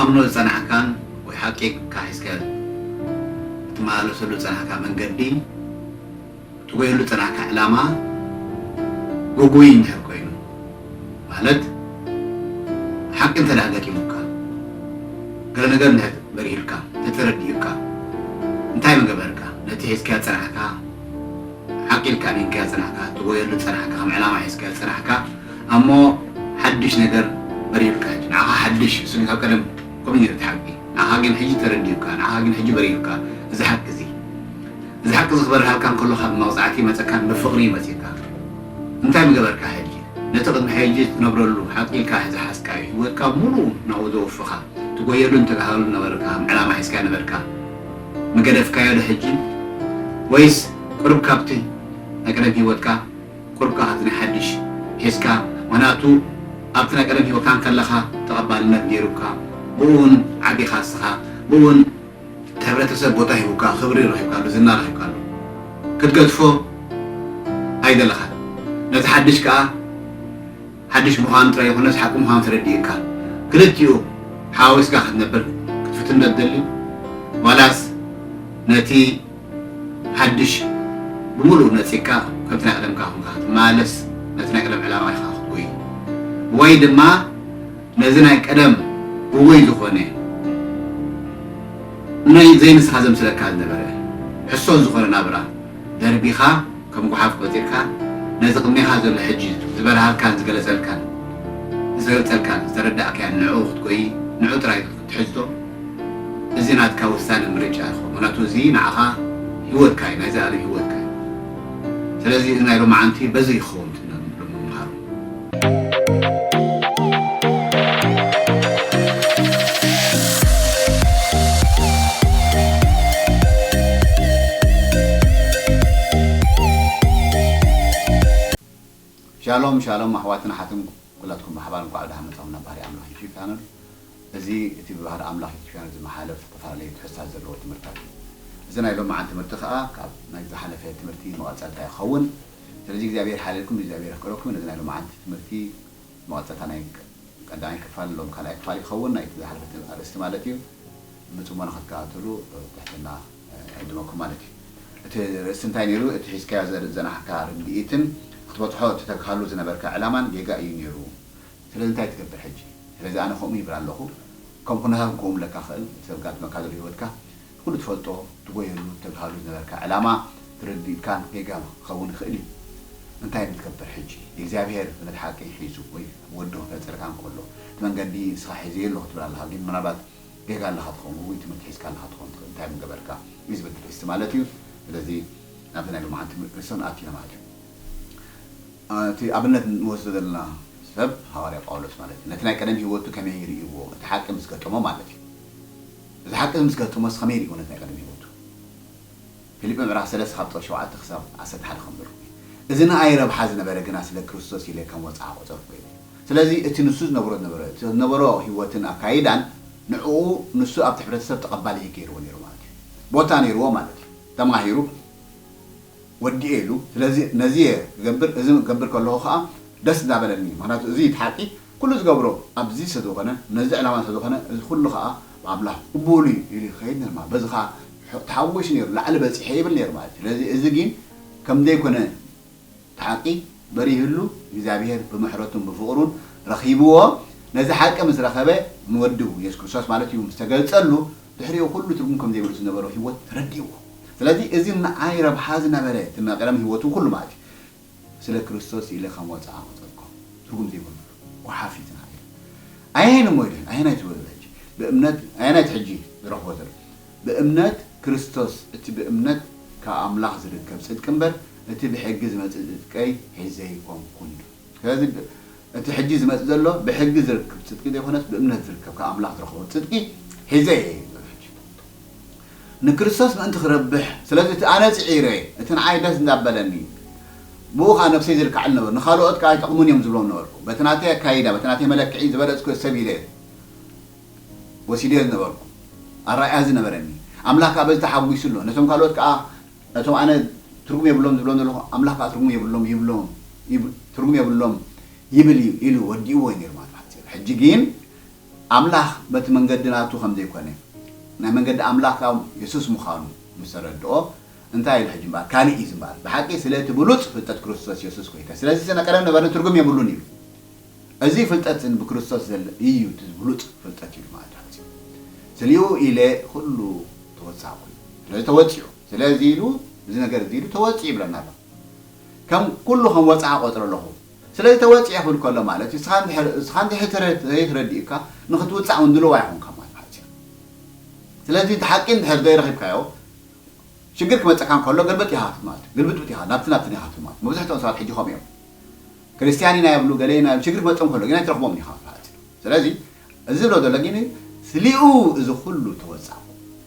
ትኣምኖ ዝጸናሕካን ወይ ሓቂ ኢልካ ሒዝካዮ ትመላለሰሉ ዝጸናሕካ መንገዲ፣ ትጎየሉ ዝጸናሕካ ዕላማ ግጉይ እንድሕር ኮይኑ፣ ማለት ሓቂ እንተ ደኣ ገጢሙካ፣ ገለ ነገር እንድሕር በሪህልካ፣ እንተ ተረዲኡካ፣ እንታይ ምገበርካ? ነቲ ሒዝካዮ ዝጸናሕካ፣ ሓቂ ኢልካ ኣሚንካዮ ዝጸናሕካ፣ ትጎየሉ ዝጸናሕካ፣ ከም ዕላማ ሒዝካዮ ዝጸናሕካ፣ እሞ ሓድሽ ነገር በሪህልካ ሕጂ። ንዓኻ ሓድሽ፣ እሱ ግን ካብ ቀደም ከምኡ ነይሩ እቲ ሓቂ። ንዓኻ ግን ሕጂ ተረዲኡካ፣ ንዓኻ ግን ሕጂ በሪህልካ፣ እዚ ሓቂ እዚ። እዚ ሓቂ እዚ ክበርሃልካ እንከሎ ካብ መቕጻዕቲ ይመጸካን ብፍቕሪ ይመጽእካ። እንታይ ምገበርካ ሕጂ? ነቲ ቅድሚ ሕጂ ትነብረሉ ሓቂ ኢልካ ዝሓዝካዮ ህይወትካ ሙሉኡ ናብኡ ዘወፍኻ፣ ትጎየሉን ተጋህሉን ነበርካ፣ ዕላማ ሒዝካ ነበርካ። ምገደፍካዮ ዶ ሕጂ? ወይስ ቁሩብ ካብቲ ናይ ቀደም ህይወትካ ቁሩብ ካብቲ ናይ ሓድሽ ሒዝካ? ምኽንያቱ ኣብቲ ናይ ቀደም ህይወትካ እንከለኻ ተቐባልነት ነይሩካ፣ ብኡ እውን ዓቢኻ ንስኻ፣ ብኡ እውን እቲ ሕብረተሰብ ቦታ ሂቡካ፣ ክብሪ ረኺብካሉ፣ ዝና ረኺብካሉ። ክትገድፎ ኣይደለኻን። ነቲ ሓድሽ ከኣ ሓድሽ ምዃኑ ጥራይ ይኹነስ ሓቂ ምዃኑ ተረዲእካ፣ ክልቲኡ ሓዋዊስካ ክትነብር ክትፍትን ዶ ትደሊ? ዋላስ ነቲ ሓድሽ ብምሉኡ ነጺግካ ከምቲ ናይ ቀደምካ ኮንካ ክትመላለስ፣ ነቲ ናይ ቀደም ዕላማ ኢኻ ክትጎይ? ወይ ድማ ነዚ ናይ ቀደም ግጉይ ዝኾነ፣ ናይ ዘይንስኻ ዘምስለካ ዝነበረ ሕሶት ዝኾነ ናብራ ደርቢኻ፣ ከም ጓሓፍ ቆጺርካ፣ ነዚ ቅድሜኻ ዘሎ ሕጂ ዝበርሃልካን ዝገለጸልካን፣ ዝተገልጸልካን ዝተረዳእካያን ንዕኡ ክትጎይ፣ ንዕኡ ጥራይ ክትሕዝቶ፣ እዚ ናትካ ውሳነ ምርጫ ኢኹ። ምኽንያቱ እዚ ንዓኻ ህይወትካ እዩ፣ ናይ ዘላለም ህይወትካ እዩ። ስለዚ እዚ ናይ ሎማዓንቲ በዚ ይኸውን እቲ ንምሃሮ። ሻሎም ሻሎም ኣሕዋትን ኣሓትን ኩላትኩም ብሓባር እንኳዕ ደሓን መጻኹም ናብ ባህሪ ኣምላኽ ዩቱብ ቻነል። እዚ እቲ ብባህሪ ኣምላኽ ዩቱብ ቻነል ዝመሓለፍ ዝተፈላለዩ ትሕዝታት ዘለዎ ትምህርታት እዩ። እዚ ናይ ሎማዓንቲ ትምህርቲ ከኣ ካብ ናይ ዝሓለፈ ትምህርቲ መቐጸልታ ይኸውን። ስለዚ እግዚኣብሔር ሓልየልኩም፣ እግዚኣብሔር የፍቅረኩም። ነዚ ናይ ሎማዓንቲ ትምህርቲ መቐጸልታ ናይ ቀዳማይ ክፋል ሎም ካልኣይ ክፋል ይኸውን። ናይቲ ዝሓለፈ ኣርእስቲ ማለት እዩ። ብጽሞና ክትከታተሉ ትሕትና ዕድመኩም ማለት እዩ። እቲ ርእስቲ እንታይ ነይሩ? እቲ ሒዝካዮ ዘ-፣ ዘናሕካ ርድኢትን ክትበጽሖ እትተግሃሉ ዝነበርካ ዕላማን ጌጋ እዩ ነይሩ። ስለዚ እንታይ ትገብር ሕጂ? ስለዚ ኣነ ከምኡ ይብል ኣለኹ። ከም ኩነታት ክኸውን ለካ ክእል፣ እቲ ዘጋጥመካ ዘሎ ህይወትካ፣ ኩሉ ትፈልጦ፣ ትጎየሉ፣ ተግሃሉ ዝነበርካ ዕላማ፣ ትርድኢትካን ጌጋ ክኸውን ይኽእል እዩ። እንታይ ትገብር ሕጂ? እግዚኣብሔር ነቲ ሓቂ ሒዙ ወይ ወዱ ክፈጸልካ እንከሎ፣ እቲ መንገዲ ንስኻ ሒዘዮ ኣለኹ ትብል ኣለኻ፣ ግን ምናልባት ጌጋ ኣለኻ ትኸውን፣ ወይ ትምህርቲ ሒዝካ ኣለኻ ትኸውን ትኽእል፣ እንታይ ምገበርካ እዩ ዝብል ትሕዝቲ ማለት እዩ። ስለዚ ናብዚ ናይ ሎማዓንቲ ርእስና ኣቲና ማለት እዩ። እቲ ኣብነት ንወስዶ ዘለና ሰብ ሃዋርያ ጳውሎስ ማለት እዩ። ነቲ ናይ ቀደም ህይወቱ ከመይ ይርእይዎ? እቲ ሓቂ ምስ ገጠሞ ማለት እዩ። እዚ ሓቂ ምስ ገጠሞስ ከመይ ይርእይዎ ነቲ ናይ ቀደም ህይወቱ? ፊልጲ ምዕራፍ ሰለስተ ካብ ቁጽሪ ሸውዓተ ክሳብ ዓሰርተ ሓደ ከም ዘልኩ። እዚ ንኣይ ረብሓ ዝነበረ ግና ስለ ክርስቶስ ኢለ ከም ወጽዓ ቆጸርኩ ይብል። ስለዚ እቲ ንሱ ዝነብሮ ዝነበረ፣ እቲ ዝነበሮ ህይወትን ኣካይዳን ንዕኡ ንሱ ኣብቲ ሕብረተሰብ ተቐባሊ ገይርዎ ነይሩ ማለት እዩ። ቦታ ነይርዎ ማለት እዩ። ተማሂሩ ወዲኤ ኢሉ። ስለዚ ነዚ እየ ክገብር፣ እዚ ክገብር ከለኹ ኸዓ ደስ እንዳበለኒ። ምኽንያቱ እዚ እቲ ሓቂ ኩሉ ዝገብሮ ኣብዚ ስለ ዝኾነ፣ ነዚ ዕላማ ስለ ዝኾነ፣ እዚ ኩሉ ኸዓ ብኣምላኽ ቅቡል እዩ ኢሉ ይኸይድ ነይሩ ማለት። በዚ ኸዓ ተሓጒሱ ነይሩ፣ ላዕሊ በጺሐ ይብል ነይሩ ማለት እዩ። ስለዚ እዚ ግን ከም ዘይኮነ እቲ ሓቂ በሪህሉ፣ እግዚኣብሔር ብምሕረቱን ብፍቕሩን ረኺብዎ። ነዚ ሓቂ ምስ ረኸበ፣ ንወዱ የሱስ ክርስቶስ ማለት እዩ ምስ ተገልጸሉ፣ ድሕሪኡ ኩሉ ትርጉም ከም ዘይብሉ ዝነበሮ ህይወት ተረዲእዎ። ስለዚ እዚ ንዓይ ረብሓ ዝነበረ፣ እቲ ናይ ቀደም ህይወቱ ኩሉ ማለት እዩ። ስለ ክርስቶስ ኢለ ከም ወጽዓ ቆጸርኩ። ትርጉም ዘይብሉ ጓሓፊት ንዓይ። ኣየን እሞ ኢለ፣ ኣየናይ ትበሉ ሕጂ? ብእምነት፣ ኣየናይ እቲ ሕጂ ዝረኽቦ ዘሎ? ብእምነት ክርስቶስ፣ እቲ ብእምነት ካብ ኣምላኽ ዝርከብ ጽድቂ እምበር፣ እቲ ብሕጊ ዝመጽእ ጽድቀይ ሒዘ ኣይኮንኩን። ስለዚ ብ-፣ እቲ ሕጂ ዝመጽእ ዘሎ ብሕጊ ዝርከብ ጽድቂ ዘይኮነስ፣ ብእምነት ዝርከብ ካብ ኣምላኽ ዝረኽቦ ጽድቂ ሒዘ እየ ዝብል ሕጂ። ንክርስቶስ ምእንቲ ክረብሕ፣ ስለዚ እቲ ኣነ ጽዒረ፣ እቲ ንዓይ ደስ እንዳበለኒ፣ ብኡ ኸዓ ነፍሰይ ዝልክዓሉ ነበሩ። ንኻልኦት ከኣ ኣይጠቕሙን እዮም ዝብሎም ነበርኩ። በቲ ናተይ ኣካይዳ፣ በቲ ናተይ መለክዒ ዝበለጽኩ ሰብ ኢለ ወሲደዮ ዝነበርኩ። ኣረኣእያ ዝነበረኒ። ኣምላኽ ከኣ በዚ ተሓጒሱ ኣሎ። ነቶም ካልኦት ከኣ፣ ነቶም ኣነ ትርጉም የብሎም ዝብሎም ዘለኹ፣ ኣምላኽ ከኣ ትርጉም የብሎም ይብሎም፣ ይብ-፣ ትርጉም የብሎም ይብል እዩ ኢሉ ወዲእዎ እዩ ነይሩ ማለት እዩ። ሕጂ ግን ኣምላኽ በቲ መንገዲ ናቱ ከም ዘይኮነ፣ ናይ መንገዲ ኣምላኽ ካብ የሱስ ምዃኑ ምስ ተረድኦ፣ እንታይ ኢሉ ሕጂ እምበኣር? ካልእ እዩ ዝምበኣር። ብሓቂ ስለ እቲ ብሉጽ ፍልጠት ክርስቶስ የሱስ ጐይታ። ስለዚ ስነ ቀደም ነበርን ትርጉም የብሉን እዩ። እዚ ፍልጠት ብክርስቶስ ዘሎ እዩ፣ እቲ ብሉጽ ፍልጠት እዩ ማለት እዩ። ስሊኡ ኢለ ኩሉ ተወጻእኩ እዩ። ስለዚ ተወጺኡ። ስለዚ ኢሉ፣ እዚ ነገር እዚ ኢሉ ተወጺኡ ይብለና ኣሎ። ከም ኩሉ ከም ወጻዓ ቆጽሮ ኣለኹ። ስለዚ ተወጺኡ ክብል ከሎ ማለት እዩ፣ ንስኻ እንድሕር፣ ንስኻ እንድሕር ተረ-፣ ዘይተረዲኡካ ንኽትውጻእ እውን ድልዋ ኣይኮንካ ማለት እዩ። ስለዚ እቲ ሓቂ እንድሕር ዘይረኺብካዮ፣ ሽግር ክመጸካ እንከሎ ገልበጥ ኢኻ ማለት እዩ። ግልብጥብጥ ኢኻ፣ ናብቲ ናብቲ ኢኻ ማለት እዩ። መብዛሕትኦም ሰባት ሕጂ ከምኡ እዮም። ክርስትያን ኢና ይብሉ፣ ገለ ኢና ይብሉ፣ ሽግር ክመጾም ከሎ ግን ኣይትረኽቦም ኢኻ ማለት እዩ። ስለዚ እዚ ዝብሎ ዘሎ ግን ስሊኡ እዚ ኩሉ ተወጻእኩ።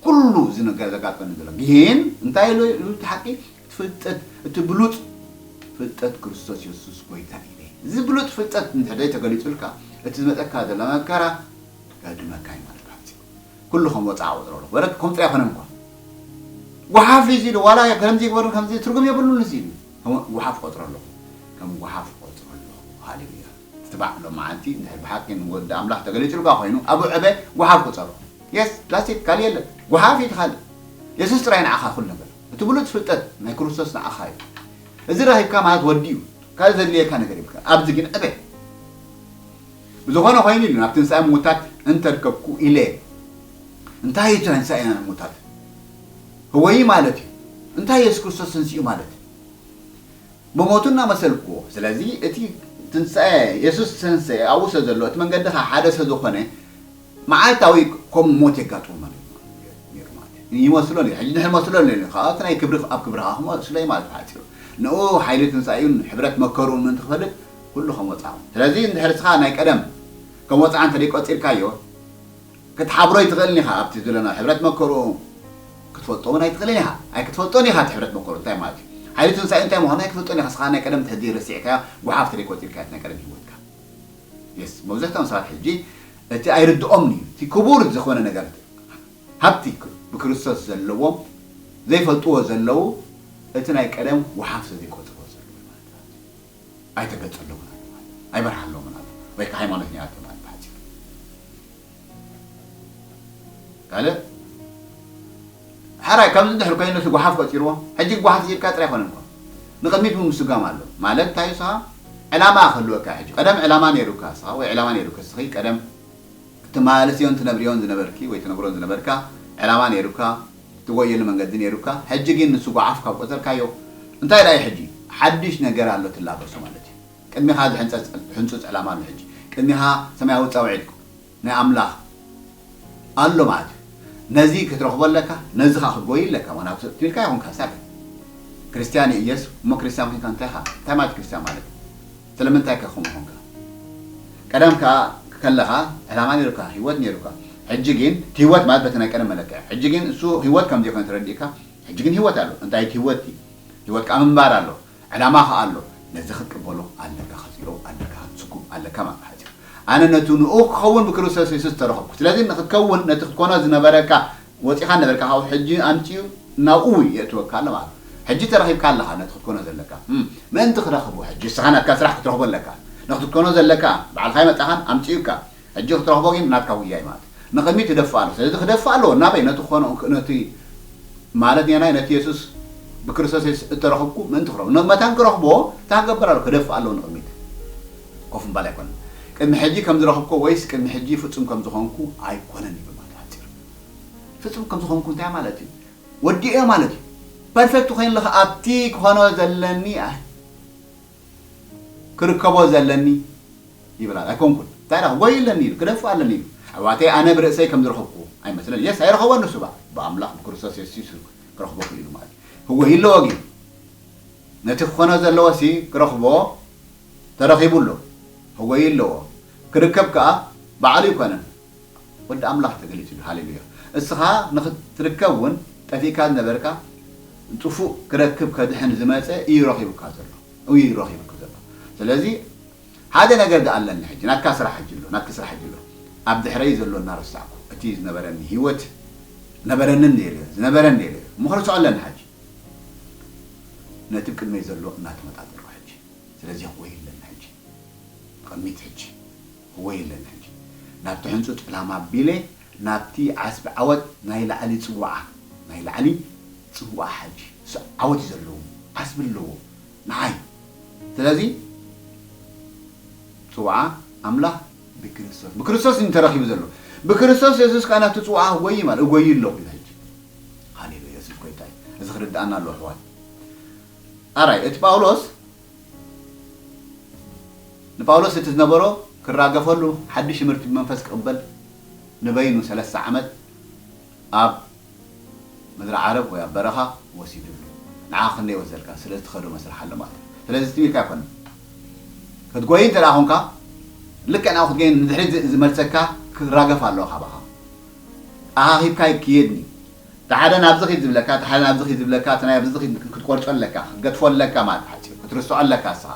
ኩሉ እዚ ነገር ዘጋጠመኒ ዘሎ ግን እንታይ ኢሉ ኢሉ እቲ ሓቂ? እቲ ፍልጠት፣ እቲ ብሉጽ ፍልጠት ክርስቶስ የሱስ ጐይታ ኢለ። እዚ ብሉጽ ፍልጠት እንድሕር ዘይተገሊጹልካ፣ እቲ ዝመጸካ ዘሎ መከራ ከድመካ እዩ ማለት እዩ። ኩሉ ከም ወጻዓ ቆጽሮ ኣለኹ። ወረ ከም ጥራይ ኣይኮነን እኳ። ጓሓፍ እዩ ኢሉ፣ ዋላ ከምዚ ይግበርን ከምዚ ትርጉም የብሉን እዚ ኢሉ። ከም ጓሓፍ ቆጽሮ ኣለኹ። ከም ጓሓፍ ቆጽሮ ኣለኹ። ሃሌሉያ። ትባዕ ሎመዓንቲ እንድሕር ብሓቂ ንወዲ ኣምላኽ ተገሊጹልካ ኮይኑ፣ ኣብ ዕበ ጓሓፍ ቁጸሮ። የስ፣ that's it፣ ካልእ የለን። ጓሓፍ እዩ እቲ ካልእ። የሱስ ጥራይ ንዓኻ ኩሉ ነገር። እቲ ብሉጽ ፍልጠት ናይ ክርስቶስ ንዓኻ እዩ። እዚ ረኺብካ ማለት ወዲ እዩ። ካልእ ዘድልየካ ነገር የብልካ። ኣብዚ ግን ዕበ። ብዝኾነ ኮይኑ ኢሉ ናብ ትንሳኤ ምዉታት እንተርከብኩ ኢለ። እንታይ እዩ ትንሳኤ ምዉታት? ህወይ ማለት እዩ። እንታይ የሱስ ክርስቶስ ተንሲኡ ማለት? ብሞቱ እናመሰልክዎ። ስለዚ እቲ ትንሳኤ፣ የሱስ ተንሰኤ ኣብኡ ስለ ዘሎ፣ እቲ መንገዲ ኸኣ ሓደ ስለ ዝኾነ፣ መዓልታዊ ከምኡ ሞት የጋጥሞ ማለት እዩ። ነይሩ ማለት እዩ። ይመስሎ ነይሩ። ሕጂ ድሕር መስሎ ነይሩ። ኸኣ እቲ ናይ ክብሪ ኣብ ክብሪ ኸኣ ክመስሎ እዩ ማለት እዩ ብሓጺሩ። ንኡ ሓይሊ ትንሳኤኡን ሕብረት መከርኡን ምእንቲ ክፈልጥ ኩሉ ከም ወጻኹ። ስለዚ እንድሕር ንስኻ ናይ ቀደም ከም ወጻዓ እንተ ዘይቆጺርካዮ፣ ክትሓብሮ ኣይትኽእልን ኢኻ። ኣብቲ ዘለና ሕብረት መከርኡ ክትፈልጦ እውን ኣይትኽእልን ኢኻ። ኣይክትፈልጦን ኢኻ እቲ ሕብረት መከርኡ እንታይ ማለት እዩ። ሓይሊ ትንሳኤ እንታይ ምዃኑ ኣይክትፈልጦን ኢኻ። ንስኻ ናይ ቀደም ትሕዚ ረሲዕካዮ፣ ጓሓፍ እንተ ዘይቆጺርካዮ እቲ ናይ ቀደም ህይወትካ። የስ፣ መብዛሕትኦም ሰባት ሕጂ እቲ ኣይርድኦምን እዩ። እቲ ክቡር ዝኾነ ነገር፣ ሃብቲ ብክርስቶስ ዘለዎም ዘይፈልጥዎ ዘለዉ፣ እቲ ናይ ቀደም ጓሓፍ ስለ ዘይቆጽርዎ ዘለዉ ማለት እዩ። ኣይተገጸሎምን ኣሎ ማለት እዩ። ኣይበርሃሎምን ኣሎ። ወይ ከዓ ሃይማኖት ነይራቶ ማለት ብሓጺሩ። ካልእ፣ ሕራይ ከምዚ እንድሕር ኮይኑ እቲ ጓሓፍ ቆጺርዎ፣ ሕጂ ጓሓፍ ኢልካ ጥራይ ኣይኮነን እኮ። ንቕድሚት እውን ምስጓም ኣሎ። ማለት እንታይ እዩ ንስኻ? ዕላማ ክህልወካ እዩ ሕጂ። ቀደም ዕላማ ነይሩካ ንስኻ፣ ወይ ዕላማ ነይሩኪ ንስኺ፣ ቀደም ትመላለስዮን ትነብርዮን ዝነበርኪ ወይ ትነብሮን ዝነበርካ ዕላማ ነይሩካ፣ ትጎየሉ መንገዲ ነይሩካ። ሕጂ ግን ንሱ ጓሓፍ ካብ ቆጸርካዮ፣ እንታይ ደኣ እዩ ሕጂ? ሓድሽ ነገር ኣሎ ትላበሶ ማለት እዩ። ቅድሚኻ ዝሕንጸጽ፣ ሕንጹጽ ዕላማ ኣሎ ሕጂ። ቅድሚኻ ሰማያዊ ጻውዒት ናይ ኣምላኽ ኣሎ ማለት እዩ። ነዚ ክትረኽቦ ኣለካ፣ ነዚ ኸኣ ክትጎይ ኣለካ። ምኽንያቱ ትብልካ ይኹንካ ሳብ ክርስትያን እየ እሞ ክርስትያን ኮይንካ እንታይ ኢኻ? እንታይ ማለት ክርስትያን ማለት? ስለምንታይ ከ ከምኡ ኾንካ? ቀደም ከኣ ከለኻ ዕላማ ነይሩካ፣ ህይወት ነይሩካ። ሕጂ ግን እቲ ህይወት ማለት በቲ ናይ ቀደም መለክዒ። ሕጂ ግን እሱ ህይወት ከም ዘይኮነ ተረዲእካ፣ ሕጂ ግን ህይወት ኣሎ። እንታይ እቲ ህይወት እዩ? ህይወት ከኣ ምንባር ኣሎ። ዕላማ ከኣ ኣሎ። ነዚ ክትቅበሎ ኣለካ፣ ክትጽልኦ ኣለካ፣ ክትስጉም ኣለካ ማለት እዩ። ኣነ ነቲ ንኡ ክኸውን ብክርስቶስ የሱስ ተረኸብኩ። ስለዚ ንክትከውን ነቲ ክትኮኖ ዝነበረካ ወጺኻ ነበርካ፣ ካብኡ ሕጂ ኣምጺኡ ናብኡ የእትወካ ኣሎ ማለት እዩ። ሕጂ ተረኺብካ ኣለኻ ነቲ ክትኮኖ ዘለካ። እም፣ ምእንቲ ክረኽቦ ሕጂ ንስኻ ናትካ ስራሕ ክትረኽቦ ኣለካ። ንክትኮኖ ዘለካ ባዕልኻ ኣይመጻኻን ኣምጺኡካ። ሕጂ ክትረኽቦ ግን ናትካ ጉያ እዩ ማለት እዩ። ንቕድሚት ይደፍእ ኣሎ። ስለዚ ክደፍእ ኣለዎ። ናበይ? ነቲ ክኾኖ፣ ነቲ ማለት ኔናይ ነቲ የሱስ ብክርስቶስ የሱስ እተረኽብኩ ምእንቲ ክረኽቦ። ነ-፣ መታን ክረኽቦ እንታይ ክገብር ኣለዎ? ክደፍእ ኣለዎ ንቕድሚት። ኮፍ ምባል ኣይኮነን። ቅድሚ ሕጂ ከም ዝረኽብኮ ወይስ ቅድሚ ሕጂ ፍጹም ከም ዝኾንኩ ኣይኮነን ይብል ማለት እዩ። ሓጺር ፍጹም ከም ዝኾንኩ እንታይ ማለት እዩ? ወዲኤ ማለት እዩ። ፐርፌክት ኮይነ ኣለኹ፣ ኣብቲ ክኾኖ ዘለኒ ኣይ-፣ ክርከቦ ዘለኒ ይብል ኣይኮንኩን። እንታይ ደኣ ክጎይ ኣለኒ ኢሉ፣ ክደፍእ ኣለኒ ኢሉ። ኣሕዋተይ፣ ኣነ ብርእሰይ ከም ዝረኸብኩ ኣይመስለኒ። የስ፣ ኣይረኸቦን ንሱ ባ-፣ ብኣምላኽ ብክርስቶስ የሱስ እዩ ክረኽቦ ክኢሉ ማለት እዩ። ህወይ ኣለዎ ግን ነቲ ክኾኖ ዘለዎ ሲ ክረኽቦ ተረኺቡ ኣሎ። ህወይ ኣለዎ። ክርከብ ከኣ ባዕሉ ኣይኮነን። ወዲ ኣምላኽ ተገሊጹ እዩ። ሃሌሉያ። እስኻ ንኽትርከብ እውን ጠፊእካ ዝነበርካ ጥፉእ ክረክብ ከድሕን ዝመጸ እዩ ረኺቡካ ዘሎ። እዩ ረኺቡካ ዘሎ። ስለዚ ሓደ ነገር ደኣ ኣለኒ ሕጂ፣ ናትካ ስራሕ ሕጂ ኣሎ፣ ናትኪ ስራሕ ሕጂ ኣሎ። ኣብ ድሕረይ ዘሎ እናረሳዕኩ፣ እቲ ዝነበረኒ ህይወት ነበረንን የለ፣ ዝነበረን የለ። እሞ ክርስዖ ኣለኒ ሕጂ። ነቲ ቅድመይ ዘሎ እናተመጣጠርኩ ሕጂ። ስለዚ ህወይ ኣለኒ ሕጂ። ቅድሚት ሕጂ። ህወይ ኣለኒ ሕጂ። ናብቲ ሕንጹጽ ዕላማ ኣቢለ ናብቲ ዓስቢ ዓወት ናይ ላዕሊ ጽዋዓ ናይ ላዕሊ ጽዋዓ ሕጂ ስ- ዓወት እዩ ዘለዎ ዓስቢ ኣለዎ ንዓይ ስለዚ ጽዋዓ ኣምላኽ ብክርስቶስ ብክርስቶስ እዩ ተረኺቡ ዘሎ ብክርስቶስ የሱስ ከዓ ናብቲ ጽዋዓ እጎይ ማለት እጎይ ኣለኹ ኢሉ ሕጂ ሃሌሉያ የሱስ ጎይታ እዩ እዚ ክርድኣና ኣለዎ ኣሕዋት ኣራይ እቲ ጳውሎስ ንጳውሎስ እቲ ዝነበሮ ክራገፈሉ ሓድሽ ትምህርቲ ብመንፈስ ክቕበል ንበይኑ ሰለስተ ዓመት ኣብ ምድሪ ዓረብ ወይ ኣብ በረኻ ወሲዱሉ ንዓ ክንደይ ወሰድካ ስለዚ ትኸዶ መስርሕ ኣሎ ማለት እዩ ስለዚ ትም ኢልካ ኣይኮነ ክትጎይ እንተ ደኣ ኾንካ ልክዕ ናብኡ ክትገይ ንድሕሪት ዝ- ዝመልሰካ ክራገፍ ኣለዎ ካባኻ ኣኻኺብካ ይክየድኒ እቲ ሓደ ናብዚ ኺድ ዝብለካ እቲ ሓደ ናብዚ ኺድ ዝብለካ እቲ ናይ ኣብዚ ኺድ ክትቆርጾ ኣለካ ክትገድፎ ኣለካ ማለት ሓፂር ክትርስዖ ኣለካ እስኻ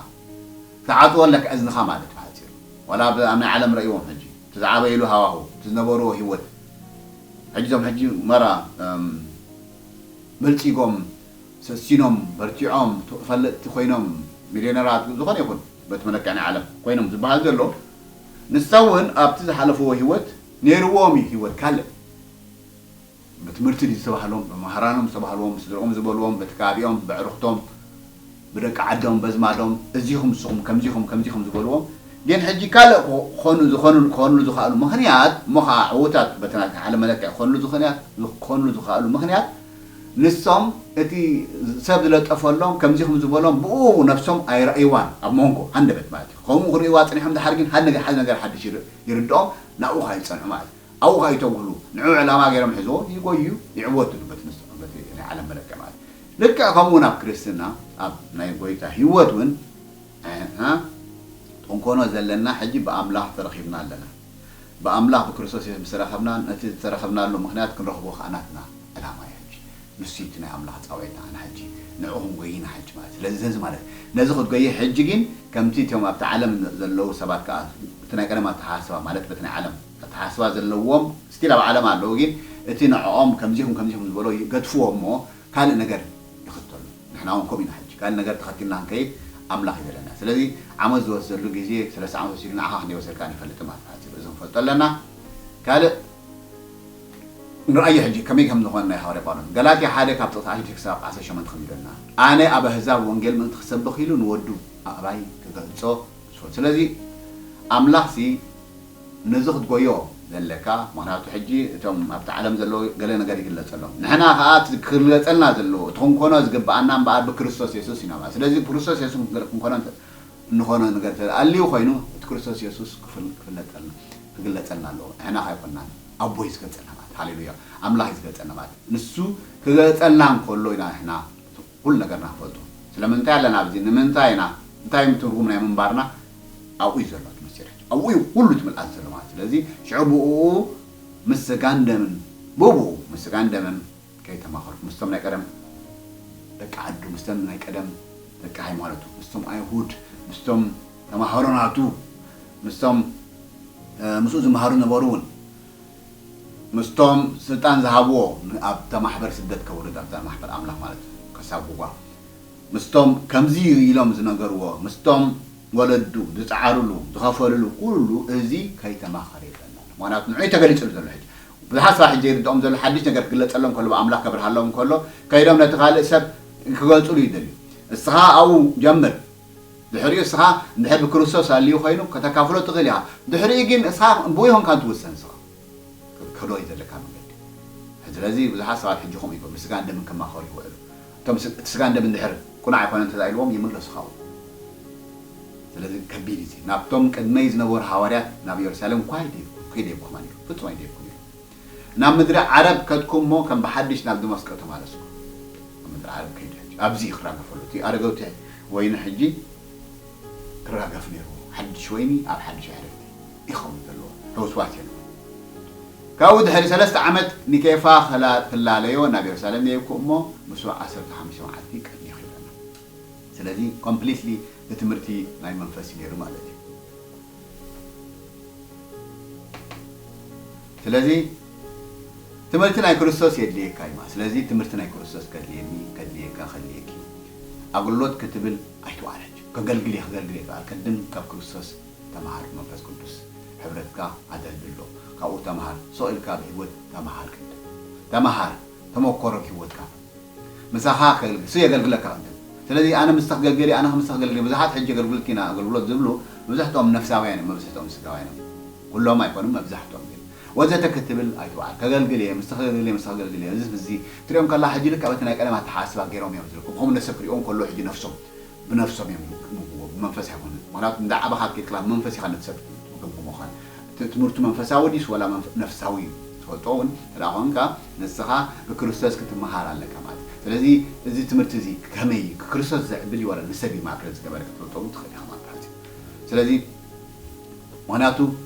ክትዓፅዎ ኣለካ እዝንኻ ማለት ብሓፂር ዋላ ኣብ ናይ ዓለም ረእይዎም ሕጂ እቲ ዝዓበይሉ ሃዋሁ እቲ ዝነበርዎ ህይወት ሕጂ ዞም ሕጂ መራ በልፂጎም ሰሲኖም በርቲዖም ፈለጥቲ ኮይኖም ሚልዮነራት ዝኾነ ይኹን በቲ መለክዕ ናይ ዓለም ኮይኖም ዝበሃል ዘሎ ንሳ እውን ኣብቲ ዝሓለፍዎ ህይወት ነይርዎም እዩ ህይወት ካልእ ብትምህርቲ ድዩ ዝተባህሎም፣ ብመሃራኖም ዝተባህልዎም፣ ብስድርኦም ዝበልዎም፣ በቲ ከባቢኦም፣ በዕሩኽቶም፣ ብደቂ ዓዶም፣ በዝማዶም፣ እዚኹም ንስኹም ከምዚኹም ከምዚኹም ዝበልዎም፣ ግን ሕጂ ካልእ ክኾኑ ዝኾኑ ክኾኑ ዝኽኣሉ ምኽንያት እሞ ኸዓ ዕዉታት በቲ ናትካ ዓለም መለክዒ ክኾኑ ዝኽንያት ክኾኑ ዝኽኣሉ ምኽንያት ንሶም እቲ ሰብ ዝለጠፈሎም ከምዚኹም ዝበሎም ብኡ ነብሶም ኣይረእይዋን ኣብ መንጎ ሃንደበት ማለት እዩ ከምኡ ክርእይዋ ፅኒሖም ድሓር ግን ሓደ ነገር ሓደ ነገር ሓድሽ ይርድኦም ናብኡ ከዓ ይፀንሑ ማለት እዩ ኣብኡ ከኣ ይተጉህሉ። ንዑ ዕላማ ገይሮም ሕዝዎ ይጎዩ ይዕወቱ በቲ ንስ በቲ ናይ ዓለም መለክዕ ማለት እዩ። ልክዕ ከምኡ እውን ኣብ ክርስትና ኣብ ናይ ጎይታ ህይወት እውን ንሕና ጥንኮኖ ዘለና ሕጂ ብኣምላኽ ተረኺብና ኣለና። ብኣምላኽ ብክርስቶስ የሱስ ምስ ተረኸብና ነቲ ዝተረኸብናሉ ምኽንያት ክንረኽቦ ከኣ ናትና ዕላማ እዩ ሕጂ። ንሱ እቲ ናይ ኣምላኽ ጻውዒት ንዓና ሕጂ ንዕኡ ክንጎይና ሕጂ ማለት ስለዚ ዘዚ ማለት ነዚ ክትጎይ ሕጂ ግን ከምቲ እቶም ኣብቲ ዓለም ዘለዉ ሰባት ከኣ እቲ ናይ ቀደም ኣተሓሳስባ ማለት በቲ ናይ ዓለም ኣተሓሳስባ ዘለዎም ስቲል ኣብ ዓለም ኣለዉ ግን እቲ ንዕኦም ከምዚኹም ከምዚኹም ዝበሎ ይገድፍዎ እሞ ካልእ ነገር ይኽተሉ ንሕና እውን ከምኡ ኢና ሕጂ ካልእ ነገር ተኸቲልና ክንከይድ ኣምላኽ ይደለና ስለዚ ዓመት ዝወስደሉ ግዜ ሰለስተ ዓመት ወሲዱ ንዓኻ ክንደይ ወሰድካ ንፈልጥ ማለት እዩ እዚ ክንፈልጦ ኣለና ካልእ ንርኣዮ ሕጂ ከመይ ከም ዝኾነ ናይ ሃዋርያ ጳውሎስ ገላትያ ሓደ ካብ ጥቕሲ ዓሰርተ ክሳብ ዓሰርተ ሸሞንተ ከም ይብለና ኣነ ኣብ ኣህዛብ ወንጌል ምእንቲ ክሰብኽ ኢሉ ንወዱ ኣባይ ክገልጾ ስፈቱ ስለዚ ኣምላኽሲ ነዚ ክትጎዮ ዘለካ ምክንያቱ ሕጂ እቶም ኣብቲ ዓለም ዘለዉ ገለ ነገር ይግለጸሎም ንሕና ከዓ እቲ ክግለጸልና ዘለዎ እቲ ክንኮኖ ዝግብኣና እምበኣር ብክርስቶስ የሱስ ኢና ማለት ስለዚ ብክርስቶስ የሱስ ክንኮኖ እንኾነ ነገር ተኣልዩ ኮይኑ እቲ ክርስቶስ የሱስ ክፍለጠልና ክግለጸልና ኣለዎ ንሕና ካይኮንናን ኣቦይ ዝገልጸልና ማለት ሃሌሉያ ኣምላኽ እዩ ዝገልጸልና ማለት ንሱ ክገልጸልና እንከሎ ኢና ንሕና ኩሉ ነገርና ክፈልጡ ስለምንታይ ኣለና ኣብዚ ንምንታይ ኢና እንታይ ትርጉም ናይ ምንባርና ኣብኡ እዩ ዘሎ እቲ ምስጢር ኣብኡ እዩ ኩሉ እቲ ምልኣት ዘሎ ማለት ስለዚ ሽዑ ብኡ ምስ ስጋን ደምን ብብኡ ምስ ስጋን ደምን ከይተማኸርኩ ምስቶም ናይ ቀደም ደቂ ዓዱ ምስቶም ናይ ቀደም ደቂ ሃይማኖቱ ምስቶም ኣይሁድ ምስቶም ተማሃሮ ናቱ ምስቶም ምስኡ ዝመሃሩ ነበሩ እውን ምስቶም ስልጣን ዝሃብዎ ኣብታ ማሕበር ስደት ከውርድ ኣብታ ማሕበር ኣምላኽ ማለት ከሳጉጓ ምስቶም ከምዚ እዩ ኢሎም ዝነገርዎ ምስቶም ወለዱ ዝፀዓርሉ ዝኸፈልሉ ኩሉ እዚ ከይተማኸረ ይብለና ኣሎ ምክንያቱ ንዑ ተገሊፅሉ ዘሎ ሕጂ ብዙሓት ሰባት ሕጂ ይርድኦም ዘሎ ሓድሽ ነገር ክግለፀሎም ከሎ ብኣምላኽ ከብርሃሎም ከሎ ከይዶም ነቲ ካልእ ሰብ ክገልፅሉ ይደልዩ እስኻ ኣብኡ ጀምር ድሕሪኡ እስኻ እንድሕር ብክርስቶስ ኣልዩ ኮይኑ ከተካፍሎ ትኽእል ኢኻ ድሕሪኡ ግን እስኻ ብኡ ይኾንካ ትውሰን እስኻ ክትከዶ እዩ ዘለካ መንገዲ ስለዚ ብዙሓት ሰባት ሕጂ ከምኡ ይገብሩ ስጋን ደምን ክማኸሩ ይውዕሉ እቶም እቲ ስጋን ደም እንድሕር ቁናዕ ኣይኮነ እንተ ኢልዎም ይምለሱ ካብኡ ስለዚ ከቢድ እዩ ናብቶም ቅድመይ ዝነበሩ ሃዋርያት ናብ የሩሳሌም እኳ ከይደይብኩም ኣሉ ፍጹም ኣይደይብኩም ኢሉ ናብ ምድሪ ዓረብ ከድኩም እሞ ከም ብሓድሽ ናብ ደመስቆ ተማለስኩ ኣብ ምድሪ ዓረብ ከይዱ ሕጂ ኣብዚ ክራገፈሉ እቲ ኣረገውቲ ወይኒ ሕጂ ክራገፍ ነይሩ ሓድሽ ወይኒ ኣብ ሓድሽ ኣዕርፍቲ ይኸውን ዘለዎ ሕውስዋስ የለዎ ካብኡ ድሕሪ ሰለስተ ዓመት ንኬፋ ክላለዮ ናብ የሩሳሌም ነይብኩ እሞ ምስኡ ዓሰርተ ሓሙሽተ መዓልቲ ቀኒኹ ይብለና ስለዚ ኮምፕሊትሊ ንትምህርቲ ናይ መንፈስ ነይሩ ማለት እዩ ስለዚ ትምህርቲ ናይ ክርስቶስ የድልየካ እዩ ማለት ስለዚ ትምህርቲ ናይ ክርስቶስ ከድልየኒ ከድልየካ ከድልየኪ ኣገልግሎት ክትብል ኣይትዋረድ ከገልግል እየ ከገልግል እየ ትበሃል ቅድም ካብ ክርስቶስ ተምሃር መንፈስ ቅዱስ ሕብረትካ ኣደልድሎ። ካብኡ ተምሃር። ስቕ ኢልካ ብህይወት ተምሃር ቅድም። ተምሃር። ተመኮሮ ብህይወትካ። ምሳኻ ከገልግል፣ እሱ የገልግለካ ቅድም። ስለዚ ኣነ ምስቲ ክገልግል እየ፣ ኣነ ምስቲ ክገልግል እየ። ብዙሓት ሕጂ የገልግልኪ ኢና ኣገልግሎት ዝብሉ፣ መብዛሕትኦም ነፍሳውያን እዮም፣ መብዛሕትኦም ስጋውያን እዮም። ኩሎም ኣይኮኑን፣ መብዛሕትኦም ግን። ወዘተ ክትብል ኣይትውዓል። ከገልግል እየ፣ ምስቲ ከገልግል እየ፣ ምስቲ ከገልግል እየ። እዚ፣ እዚ ትሪኦም ከላ ሕጂ ልክዕ በቲ ናይ ቀደም ኣተሓሳስባ ገይሮም እዮም ዝርከቡ። ከምኡ ነሰብ ክሪኦም ከሎ ሕጂ ነፍሶም፣ ብነፍሶም እዮም ዝምግቡ፣ ብመንፈስ ኣይኮኑን። ምኽንያቱ እንዳ ዓበኻ ኬድካ ብመንፈስ ኢኻ ነቲ ሰብ ትምግቦ። እቲ ትምህርቱ መንፈሳዊ ድዩስ ወላ መንፈ-፣ ነፍሳዊ እዩ? ትፈልጦ እውን እንተ ደኣ ኾንካ፣ ንስኻ ብክርስቶስ ክትመሃር ኣለካ ማለት እዩ። ስለዚ እዚ ትምህርቲ እዚ ከመይ እዩ? ክርስቶስ ዘዕብል እዩ ዋላ ንሰብ እዩ ማእከል ዝገበረ ክትፈልጦ እውን ትኽእል ኢኻ ማለት እዩ። ስለዚ ምኽንያቱ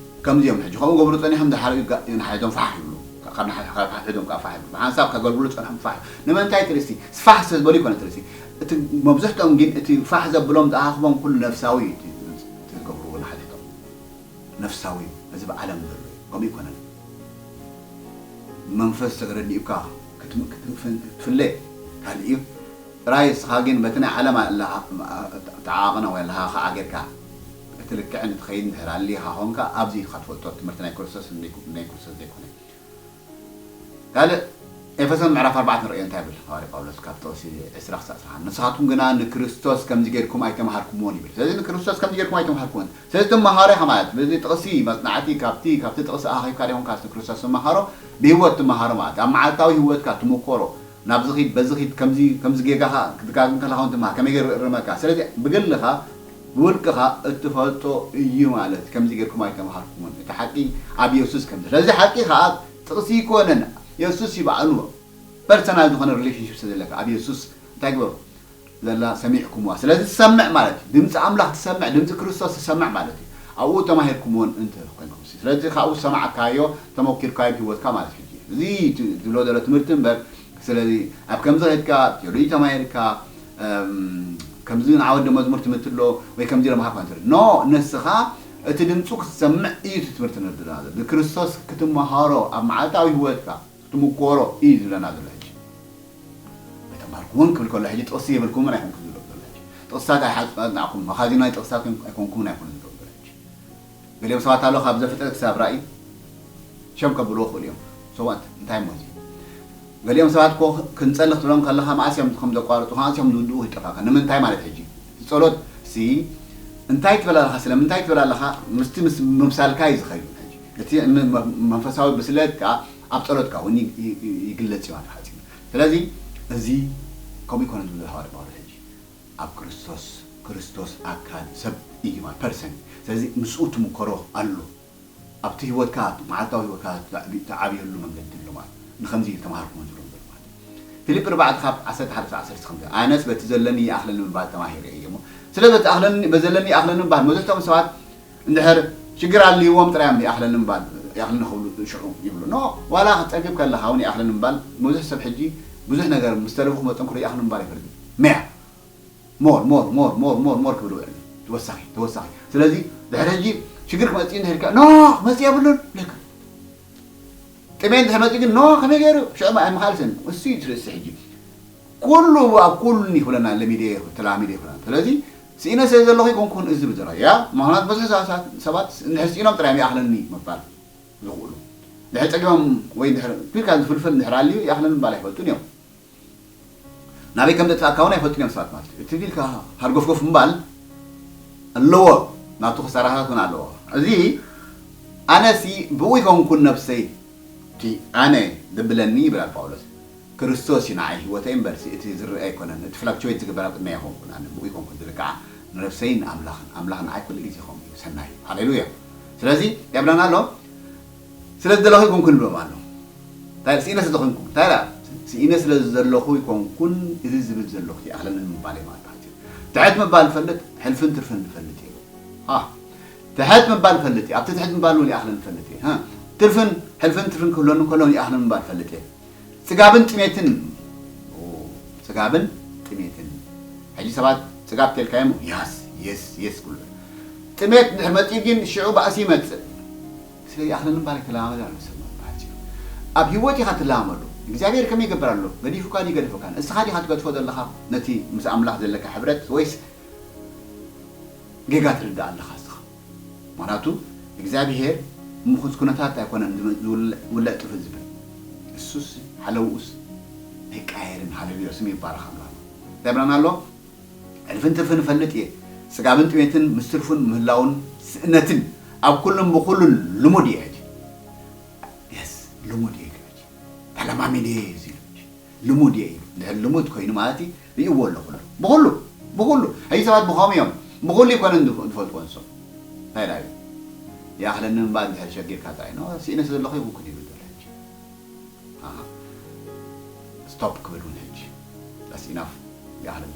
ከምዚ እዮም ሕጂ ከምኡ ገብሩ ጸኒሖም፣ ድሓር እዩ ጋ-፣ ንሓድሕዶም ፋሕ ይብሉ። ካብ ንሓ-፣ ካብ ንሓድሕዶም ከዓ ፋሕ ይብሉ። ብሓንሳብ ከገልግሉ ጸንሖም ፋሕ። ንምንታይ ትርእሲ? ፋሕ ስለ ዝበሉ ይኮነ ትርእሲ። እቲ መብዝሕትኦም ግን እቲ ፋሕ ዘብሎም ዝኣኻኽቦም ኩሉ ነፍሳዊ እዩ እቲ፣ እቲ ዝገብርዎ ንሓድሕዶም። ነፍሳዊ እዩ። እዚ ብዓለም ዘሎ እዩ። ከምኡ ይኮነን። መንፈስ ተረዲኡካ ክትም-፣ ክትፍ-፣ ክትፍለ ካልእ እዩ። ጥራይ እስኻ ግን በቲ ናይ ዓለም ኣለኻ፣ ተዓቕነ ወይ ኣለኻ ከኣ ጌርካ እቲ ልክዕን ትኸይድ እንድሕር ኣሊኻ ኾንካ፣ ኣብዚ ኢኻ ትፈልጦ ትምህርቲ ናይ ክርስቶስ፣ ናይ ክርስቶስ ዘይኮነ። ካልእ ኤፌሶን ምዕራፍ ኣርባዕተ ንርእዮ እንታይ ይብል ሃዋርያ ጳውሎስ ካብ ጥቕሲ ዕስራ ክሳዕ ዕስራ ሓደ። ንስኻትኩም ግና ንክርስቶስ ከምዚ ጌርኩም ኣይተምሃርኩምዎን ይብል። ስለዚ ንክርስቶስ ከምዚ ጌርኩም ኣይተምሃርኩምዎን። ስለዚ ትመሃሮ ኢኻ ማለት፣ በዚ ጥቕሲ መጽናዕቲ ካብቲ፣ ካብቲ ጥቕሲ ኣኻኺብካ ዲኹም ካስ ንክርስቶስ ትመሃሮ፣ ብህይወት ትመሃሮ ማለት፣ ኣብ መዓልታዊ ህይወትካ ትምኮሮ፣ ናብዚ ኺድ፣ በዚ ኺድ፣ ከምዚ፣ ከምዚ ጌጋኻ ክትጋግም ከለኻ እውን ትመሃር፣ ከመይ ገይሩ ይእርመካ። ስለዚ ብግልኻ፣ ብውልቅኻ እትፈልጦ እዩ ማለት፣ ከምዚ ጌርኩም ኣይተምሃርኩምዎን። እቲ ሓቂ ኣብ የሱስ ከም፣ ስለዚ ሓቂ ኸኣ ጥቕሲ ኣይኮነን፣ የሱስ እዩ ባዕሉ። ፐርሰናል ዝኾነ ሪሌሽንሺፕ ስለ ዘለካ ኣብ የሱስ እንታይ ግበሩ? ዘላ ሰሚዕኩምዋ። ስለዚ ትሰምዕ ማለት እዩ። ድምፂ ኣምላኽ ትሰምዕ፣ ድምፂ ክርስቶስ ትሰምዕ ማለት እዩ። ኣብኡ ተማሂርኩምዎን እንተ ኮይንኩም። ስለዚ ካብኡ ዝሰማዕካዮ ተመኪርካዮ ብህይወትካ ማለት እዩ። ሕጂ እዚ ት-፣ ዝብሎ ዘሎ ትምህርቲ እምበር፣ ስለዚ ኣብ ከምዚ ከድካ ቴዎሎጂ ተማሂርካ፣ እም፣ ከምዚ ንዓወት ደመዝሙር ትምህርቲ ኣሎ ወይ ከምዚ ኢሎም ሃብካ እንትብል። ኖ፣ ንስኻ እቲ ድምፁ ክትሰምዕ እዩ እቲ ትምህርቲ ንርድና ዘሎ። ንክርስቶስ ክትመሃሮ ኣብ መዓልታዊ ህይወትካ ክትምኮሮ እዩ ዝብለና ዘሎ ሕጂ። ኣይተማሃርኩምን ክብል ከሎ ሕጂ ጥቕሲ የብልኩምን ኣይኮንኩን ዝብሎ ዘሎ ሕጂ። ጥቕስታት ኣይሓጽናዕኩም፣ መኻዚን ናይ ጥቕስታት ኣይኮንኩምን ኣይኮነ ዝብሎ ዘሎ ሕጂ። ገሊኦም ሰባት ኣሎ ካብ ዘፍጥረት ክሳብ ራእይ ሸም ከብልዎ ክእሉ እዮም። So what? እንታይ እሞ እዚ? ገሊኦም ሰባት እኮ ክንጸሊ ክትብሎም ከለኻ መኣስ እዮም ከም ዘቋርጹ፣ መኣስ እዮም ዝውድኡ ይጠፋካ። ንምንታይ ማለት ሕጂ? እቲ ጸሎት ሲ እንታይ ትብል ኣለኻ? ስለምንታይ ትብል ኣለኻ? ምስቲ ምስ ምምሳልካ እዩ ዝኸይድ ሕጂ። እቲ ም-፣ መ-፣ መንፈሳዊ ብስለት ከኣ ኣብ ጸሎትካ እውን ይ-፣ ይ-፣ ይ-፣ ይግለጽ እዩ ማለት ሓጺር። ስለዚ እዚ ከምኡ ይኮነ ዝብል ሃዋርያ ጳውሎስ ሕጂ። ኣብ ክርስቶስ፣ ክርስቶስ ኣካል ሰብ እዩ ማለት ፐርሰን። ስለዚ ምስኡ ትምከሮ ኣሎ። ኣብቲ ህይወትካ፣ መዓልታዊ ህይወትካ ትዓቢ-፣ ትዓብየሉ መንገዲ ኣሎ ማለት። ንኸምዚ ተማሃርኩሞ ዝብሎም ዘሎ ማለት። ፊልጵ ኣርባዕተ ካብ ዓሰርተ ሓደ ክሳብ ዓሰርተ ክልተ፣ ኣነስ በቲ ዘለኒ ይኣኽለኒ ምባል ተማሂረ እየ እሞ። ስለ በቲ ኣኽለኒ፣ በዘለኒ ይኣኽለኒ ምባል፣ መብዛሕትኦም ሰባት እንድሕር ሽግር ኣልይዎም ጥራይ እዮም ይኣኽለኒ ምባል፣ ይኣኽለኒ ክብሉ ሽዑ ይብሉ። ኖ፣ ዋላ ክትጸግብ ከለኻ እውን ይኣኽለኒ ምባል፣ ብዙሕ ሰብ ሕጂ ብዙሕ ነገር ምስ ተረፉ ክመጾም ክርኢ ይኣኽለኒ ምባል ኣይፈልጥን። መያ፣ ሞር፣ ሞር፣ ሞር፣ ሞር፣ ሞር፣ ሞር ክብል ውዕል። ተወሳኺ፣ ተወሳኺ። ስለዚ ድሕሪ ሕጂ ሽግር ክመጽእ እንድሕር ኢልካ፣ ኖ፣ ክመጽእ የብሉን፣ ለካ። ጥሜት እንድሕር መጺኡ ግን፣ ኖ፣ ከመይ ገይሩ? ሽዑ ኣይምኻልስን። እሱ እዩ ትርእሲ ሕጂ። ኩሉ ኣብ ኩሉ ይኽብለና፣ ለሚደ ይኽብል፣ ተላሚደ ይኽብለና። ስለዚ ስኢነ ስለ ዘለኹ ይኮንኩን እዚ ብዘራ። ያ፣ ምኽንያቱ ብዙሕ ሰባት፣ ሰባት እንድሕር ስኢኖም ጥራይ ይኣኽለኒ ምባል ዝኽእሉ። እንድሕር ጸጊቦም ወይ እንድሕር ኲርካ ዝፍልፍል እንድሕር ኣልዩ ይኣኽለኒ ምባል ኣይፈልጡን እዮም። ናበይ ከም ዘጥፋእካ እውን ኣይፈልጡን እዮም ሰባት ማለት እዩ። እቲ ኢልካ ሃርጎፍጎፍ ምባል ኣለዎ፣ ናቱ ክሳራታት እውን ኣለዎ። እዚ ኣነሲ ብኡ ይኮንኩን ነብሰይ፣ እቲ ኣነ ዘብለኒ ይብል ጳውሎስ። ክርስቶስ እዩ ንዓይ ህይወተይ እምበር እቲ ዝረአ ኣይኮነን። እቲ ፍላክቹዌት ዝግበር ኣብ ቅድመይ ኣይኮንኩን፣ ኣነ ብኡ ይኮንኩን ዝልክዓ ንነብሰይን ንኣምላኽን። ኣምላኽ ንዓይ ኩሉ ግዜ ከምኡ እዩ፣ ሰናይ እዩ። ሃሌሉያ። ስለዚ የብለና ኣሎ። ስለ ዝደለኹ ይኮንኩን ይብሎም ኣሎ። እንታይ ስኢነ ስለ ዝኾንኩ፣ እንታይ ደኣ? ስኢነ ስለ ዘለኹ ይኮንኩን እዚ ዝብል ዘለኹ ይኣኽለኒ ምባል እዩ ማለት እዩ። ትሕት ምባል ፈልጥ፣ ሕልፍን ትርፍን ንፈልጥ እዩ። ሃ፣ ትሕት ምባል ፈልጥ እዩ። ኣብቲ ትሕት ምባል እውን ይኣኽለኒ ፈልጥ እዩ። ሃ፣ ትርፍን፣ ሕልፍን ትርፍን ክህልወኒ ከሎ ይኣኽለኒ ምባል ፈልጥ እዩ። ጽጋብን ጥሜትን፣ ኦ፣ ጽጋብን ጥሜትን። ሕጂ ሰባት ጽጋብ ተልካዮም፣ ያስ፣ የስ፣ የስ ክብሉ። ጥሜት እንድሕር መጺኡ ግን ሽዑ ባእሲ ይመጽእ። ስለዚ ይኣኽለኒ ምባል ኣይተለማመድ ኣሎ ሰብ ማለት እዩ። ኣብ ህይወት ኢኻ ትለማመዶ። እግዚኣብሔር ከመይ ይገብር ኣሎ? ገዲፉካ ድዩ ገዲፉካን? እስኻ ዲኻ ትገድፎ ዘለኻ ነቲ ምስ ኣምላኽ ዘለካ ሕብረት ወይስ ጌጋ ትርዳእ ኣለኻ እስኻ? ምኽንያቱ እግዚኣብሔር ምኹስ ኩነታት ኣይኮነን ዝም- ዝውልዕ ውልዕ ጥፍእ ዝብል። እሱስ ሓለውኡስ ኣይቀያየርን። ሃሌሉያ፣ ስም ይባረኽ ኣምላኽ። እንታይ ብለና ኣሎ? ዕልፍን ትርፍን እፈልጥ እየ፣ ጽጋብን ጥሜትን ምስ ትርፉን ምህላውን ስእነትን ኣብ ኩሉን ብኹሉን ልሙድ እየ። ሕጂ የስ ልሙድ እየ። ሕጂ ተለማሚደ እየ እዚ ኢሉ። ልሙድ እየ ኢሉ። እንድሕር ልሙድ ኮይኑ ማለት እዩ፣ ርእይዎ ኣሎ ኩሉ። ብኹሉ፣ ብኹሉ። ሕጂ ሰባት ብኸም እዮም። ብኹሉ ይኮነን ዝፍ- ዝፈልጥዎ ንሶም። እንታይ ደኣ እዩ? ይኣኽለኒ እምባ እንድሕር ሸጊርካ ጥራይ ነው። ስኢነ ስለ ዘለኹ ይኩን ይብል ዘሎ ሕጂ። ኣሃ። ስቶፕ ክብል እውን ሕጂ። That's enough። ይኣኽለኒ።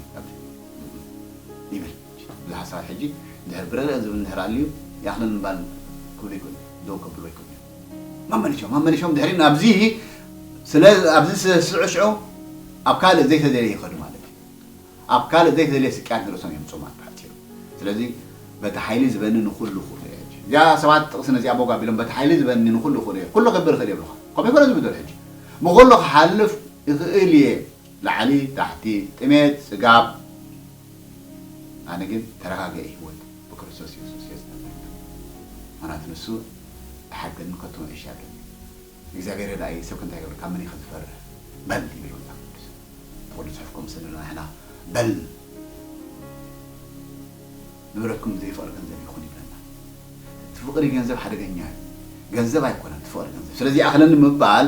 ይብል። እዚ ሓሳብ ሕጂ እንድሕር ብርግእ ዝብል እንድሕር ኣልዩ ይኣኽለኒ እምባ ክብሉ ይክእሉ። ደው ከብሉ ይክእሉ። መመሊሾም፣ መመሊሾም ድሕሪ ኣብዚ ስለ ኣብዚ ስዕሽዑ ኣብ ካልእ ዘይተደለየ ይኸዱ ማለት እዩ። ኣብ ካልእ ዘይተደለየ ስቅያት ንርእሶም የምጽኡ ማለት እዩ። ስለዚ በቲ ሓይሊ ዝበኒ ንኹሉ ክእሎ እየ። እዚኣ ሰባት ጥቕሲ ነዚኣ ቦግ ኣቢሎም በቲ ሓይሊ ዝበኒ ንኹሉ ክእሎ እየ። ኩሉ ክገብር እኽእል እየ ይብሉኻ። ከምኡ ይኮነ ዝብሉ ሕጂ። ብኹሉ ክሓልፍ ይኽእል እየ። ላዕሊ፣ ታሕቲ፣ ጥሜት፣ ጽጋብ። ኣነ ግን ተረጋገኢ ህይወት ብክርስቶስ የሱስ እየ ዝነብር። ምኽንያቱ ንሱ ተሓገኒ ከቶ መዕሻገኒ። እግዚኣብሔር ረዳኢ ሰብ ክንታይ ይገብር ካብ መን ኢኻ ዝፈርህ? በል ይብል መጽሓፍ ቅዱስ። ተወልዶ ጽሑፍ ከም ስንና ሕና በል ንብረትኩም ዘይፍቕሪ ገንዘብ ይኹን ይብለና። እቲ ፍቕሪ ገንዘብ ሓደገኛ እዩ። ገንዘብ ኣይኮነን እቲ ፍቕሪ ገንዘብ። ስለዚ ኣኽለኒ ምባል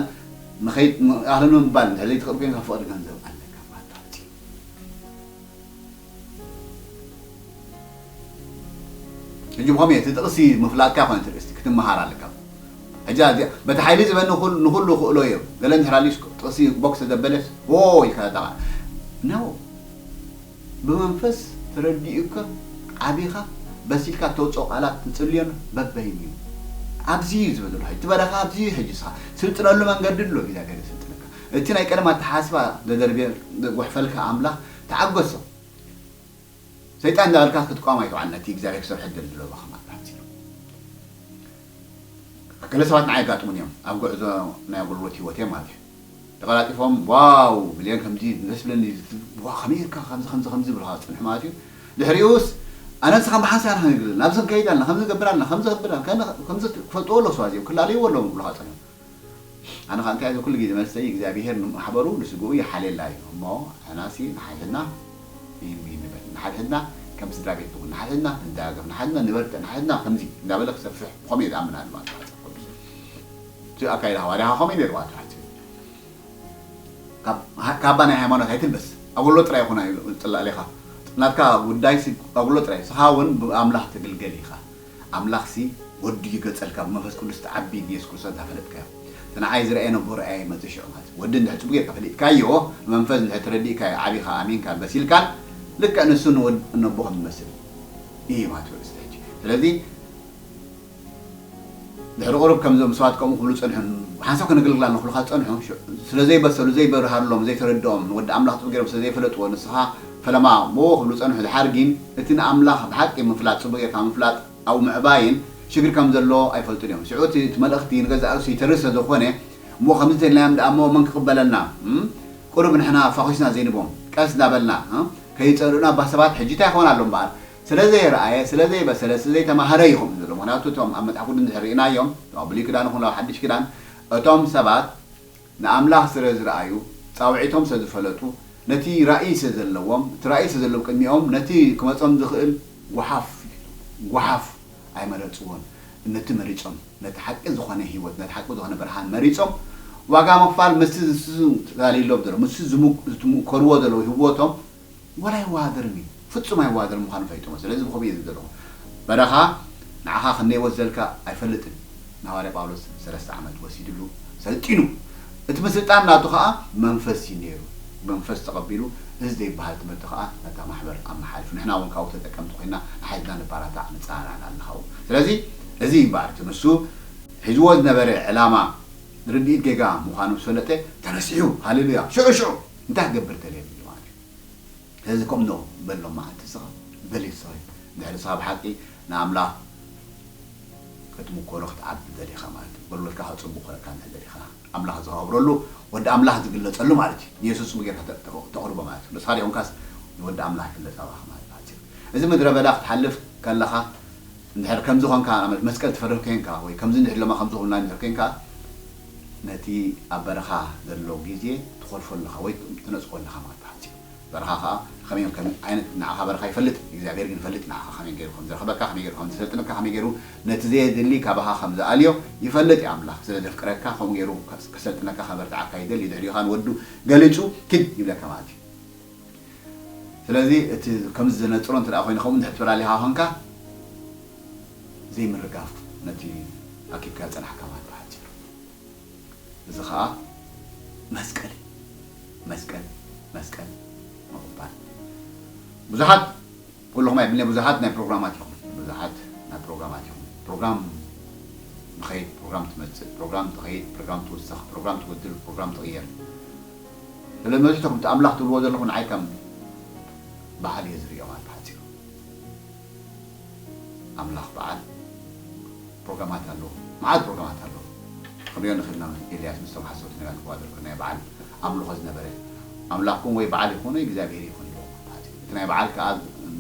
ንኸይ ኣኽለኒ ምባል እንድሕር ዘይትኽእል ኮይንካ ፍቕሪ ገንዘብ ኣለካ ማለት እዩ። ሕጂ ብኸመይ እቲ ጥቕሲ ምፍላጥካ ኮነ ትርእስቲ ክትመሃር ኣለካ። ሕጂ ኣዚኣ በቲ ሓይሊ ዝበኒ ንኹሉ ክእሎ እዮም። ገለ እንድሕር ኣልዩስ ጥቕሲ ቦክስ ዘበለስ ዎ ኢልካ ተጣቓ ነው። ብመንፈስ ተረዲኡካ ዓቢኻ በሲልካ ተውፅኦ ቃላት ትፅልዮን በበይን እዩ። ኣብዚ እዩ ዝበደሉ ሕጂ ትበረኻ ኣብዚ እዩ። ሕጂ ስኻ ስልጥነሉ መንገዲ ኣሎ። እግዚኣብሔር ስልጥነካ እቲ ናይ ቀደም ኣተሓስባ ዘደርብየ ዘጓሕፈልካ ኣምላኽ ተዓገሶ። ሰይጣን እንዳበልካ ክትቋም ኣይተውዓል ነቲ እግዚኣብሔር ክሰርሐ ደልድሎ ባኻ ማለት እዩ። ገለ ሰባት ንዓይ የጋጥሙን እዮም ኣብ ጉዕዞ ናይ ኣገልግሎት ህይወት እዮም ማለት እዩ። ተቐላጢፎም ዋው ብሌን ከምዚ ደስ ብለኒ ዋ ከመይ ጌርካ ከምዚ ከምዚ ከምዚ ብልካ ዝፅንሑ ማለት እዩ። ድሕሪኡስ ኣነ ንስኻ ብሓንሳ ኢና ክንግል ናብዚ ክንከይድ ኣለና ከምዚ ገብር ኣለና ከምዚ ገብር ኣለና ከምዚ ክፈልጥዎ ኣለዉ ሰባት እዮም ክላለይዎ ኣለዎም ብልካ ፀንሑ። ኣነ ከዓ እንታይ ኩሉ ግዜ መልሰይ እግዚኣብሄር ንማሕበሩ ንስግኡ ይሓልየላ እዩ እሞ ሕናሲ ንሓድሕድና ይህን ይህን ንበል ንሓድሕድና ከም ስድራ ቤት ንኹን ንሓድሕድና ንደጋገፍ ንሓድሕድና ንበርትዕ ንሓድሕድና ከምዚ እንዳበለ ክሰፍሕ ብኸምኡ እየ ዝኣምን ኣነ ማለት እዩ። እቲ ኣካይዳ ሃዋርያ ከመይ ነይሩ ማለት እዩ። ካብ ካባ ናይ ሃይማኖት ኣይትልበስ ኣጎሎ ጥራይ ይኹን እዩ ፅላእ ኢኻ ናትካ ጉዳይ ኣጉሎ ጥራይ ስኻ እውን ብኣምላኽ ትግልገል ኢኻ። ኣምላኽሲ ወዱ ይገጸልካ ብመንፈስ ቅዱስ ትዓቢ ንየሱስ ክርስቶስ እንተ ፈለጥካዮ እቲ ንዓይ ዝረኣየ ነቦ ረኣየ ይመጽእ ሽዑ ማለት እዩ። ወዲ እንድሕር ጽቡቅ ጌርካ ፈሊጥካዮ ብመንፈስ እንድሕር ተረዲእካዮ ዓቢኻ ኣሚንካን በሲልካን ልክዕ ንሱ ንወድ ነቦ ከም ዝመስል እዩ ማለት እዩ ርእስቲ ሕጂ ስለዚ ድሕሪ ቁሩብ ከምዞም ሰባት ከምኡ ክብሉ ጸንሑ ሓንሳብ ከነገልግላ ንኽብሉኻ ጸንሑ ስለ ዘይበሰሉ ዘይበርሃሎም ዘይተረድኦም ንወዲ ኣምላኽ ጽቡቅ ገይሮም ስለ ዘይፈለጥዎ ንስኻ ፈለማ ሞ ክብሉ ጸንሑ ድሓር ግን እቲ ንኣምላኽ ብሓቂ ምፍላጥ ጽቡቅ ጌርካ ምፍላጥ ኣብኡ ምዕባይን ሽግር ከም ዘሎ ኣይፈልጡን እዮም። ሽዑ እቲ እቲ መልእኽቲ ንገዛእ ርእሱ ይተርፍ ስለ ዝኾነ እሞ ከምዚ እንተኢልናዮም ደኣ እሞ መን ክቕበለና? እም? ቁሩብ ንሕና ፋኺስና ዘይንቦም ቀስ እናበልና እም? ከይጸልኡና እባ ሰባት ሕጂ እንታይ ክኾን ኣሎ እምበኣር ስለ ዘይረኣየ ስለ ዘይበሰለ ስለ ዘይተማህረ እዩ ከምኡ ዘሎ። ምኽንያቱ እቶም ኣብ መጽሓፍ ቅዱስ እንድሕር ርኢናዮም እቶም ኣብ ብሉይ ክዳን ይኹን ኣብ ሓድሽ ክዳን እቶም ሰባት ንኣምላኽ ስለ ዝረኣዩ፣ ጻውዒቶም ስለ ዝፈለጡ፣ ነቲ ራእይ ስለ ዘለዎም፣ እቲ ራእይ ስለ ዘለዎ ቅድሚኦም፣ ነቲ ክመጾም ዝኽእል ጓሓፍ ጓሓፍ ኣይመረጽዎን። ነቲ መሪጾም፣ ነቲ ሓቂ ዝኾነ ህይወት፣ ነቲ ሓቂ ዝኾነ ብርሃን መሪጾም፣ ዋጋ ምኽፋል ምስቲ ዝሱ ተዳልዩሎም ዘሎ፣ ምስቲ ዝሙ- ዝትምከርዎ ዘለዉ ህይወቶም ዋላ ኣይወዳደርን እዩ ፍጹም ኣይወዳደርን ምዃኑ ፈሊጦሞ ስለዚ ብኸምኡ እየ ዝብል ዘለኹ በረኻ ንዓኻ ክንደይ ወስደልካ ኣይፈልጥን ንሃዋርያ ጳውሎስ ሰለስተ ዓመት ወሲድሉ ሰልጢኑ እቲ ምስልጣን ናቱ ከዓ መንፈስ እዩ ነይሩ መንፈስ ተቐቢሉ እዚ ዘይበሃል ትምህርቲ ከዓ ነታ ማሕበር ኣመሓልፉ ንሕና እውን ካብኡ ተጠቀምቲ ኮይና ንሓድና ንባራታዕ ንፀናናዕ ኣለኻው ስለዚ እዚ ይበሃል እቲ ንሱ ሒዝዎ ዝነበረ ዕላማ ርድኢት ጌጋ ምዃኑ ምስ ፈለጠ ተነሲሑ ሃሌሉያ ሽዑ ሽዑ እንታይ ክገብር ተልየ ማለት እዩ ስለዚ ከምኡ በሎም መዓልቲ ስኻ በል ስኻ እንድሕር ስኻ ብሓቂ ንኣምላኽ ክትምኮሮ ክትዓቢ ደሊኻ ማለት እዩ ጎልበትካ ከፅቡ ኮረካ እንድሕር ደሊኻ ኣምላኽ ዝኸብረሉ ወዲ ኣምላኽ ዝግለፀሉ ማለት እዩ ንየሱስ ፅቡ ጌርካ ተቕርቦ ማለት እዩ ንስኻ ዲኹምካስ ንወዲ ኣምላኽ ይግለፅ ኣባኻ ማለት ማለት እዩ እዚ ምድረ በዳ ክትሓልፍ ከለኻ እንድሕር ከምዚ ኾንካ፣ ንኣብነት መስቀል ትፈርህ ኮንካ፣ ወይ ከምዚ እንድሕር ለማ ከምዚ ኾንና እንድሕር ኮንካ፣ ነቲ ኣብ በረኻ ዘሎ ግዜ ትኾልፎ ኣለኻ ወይ ትነጽጎ ኣለኻ ማለት ብሓጺሩ። በረኻ ኸኣ ከመይ ከም ዓይነት ንዓኻ በረኻ ይፈልጥ፣ እግዚኣብሔር ግን ይፈልጥ ንዓኻ ከመይ ገይሩ ከም ዝረኽበካ፣ ከመይ ገይሩ ከም ዝሰልጥነካ፣ ከመይ ገይሩ ነቲ ዘየድሊ ካባኻ ከም ዝኣልዮ ይፈልጥ እዩ ኣምላኽ። ስለ ዘፍቅረካ ከምኡ ገይሩ ከሰልጥነካ፣ ከበርትዓካ ይደሊ። ድሕሪኡ ኸኣ ንወዱ ገሊጹ ኪድ ይብለካ ማለት እዩ። ስለዚ እቲ ከምዚ ዘነጽሮ እንተ ደኣ ኮይኑ፣ ከምኡ እንድሕር ትበላሊኻ ኾንካ፣ ዘይምርጋፍ ነቲ ኣኪብካ ዝጸናሕካ ማለት ብሓጺሩ። እዚ ኸኣ መስቀል እዩ። መስቀል፣ መስቀል ምቕባል። ብዙሓት፣ ኩልኹም ኣይብልኒ፣ ብዙሓት ናይ ፕሮግራማት ኢኹም። ብዙሓት ናይ ፕሮግራማት ኢኹም። ፕሮግራም ትኸይድ፣ ፕሮግራም ትመጽእ፣ ፕሮግራም ትኸይድ፣ ፕሮግራም ትውስኽ፣ ፕሮግራም ትጉድል፣ ፕሮግራም ትቕየር። ስለ መብዛሕትኹም እቲ ኣምላኽ ትብልዎ ዘለኹም ንዓይ ከም በዓል እየ ዝርእዮ ማለት ብሓጺሩ። ኣምላኽ በዓል ፕሮግራማት ኣለዎ፣ መዓት ፕሮግራማት ኣለዎ። ክንሪኦ ንኽእል ኢና። ኤልያስ ምስቶም ሓሰውቲ ነቢያት ክዋደር ናይ በዓል ኣምልኾ ዝነበረ፣ ኣምላኽኩም ወይ በዓል ይኹን ወይ እግዚኣብሔር ይኹን ኢልዎም ማለት እዩ። እቲ ናይ በዓል ከኣ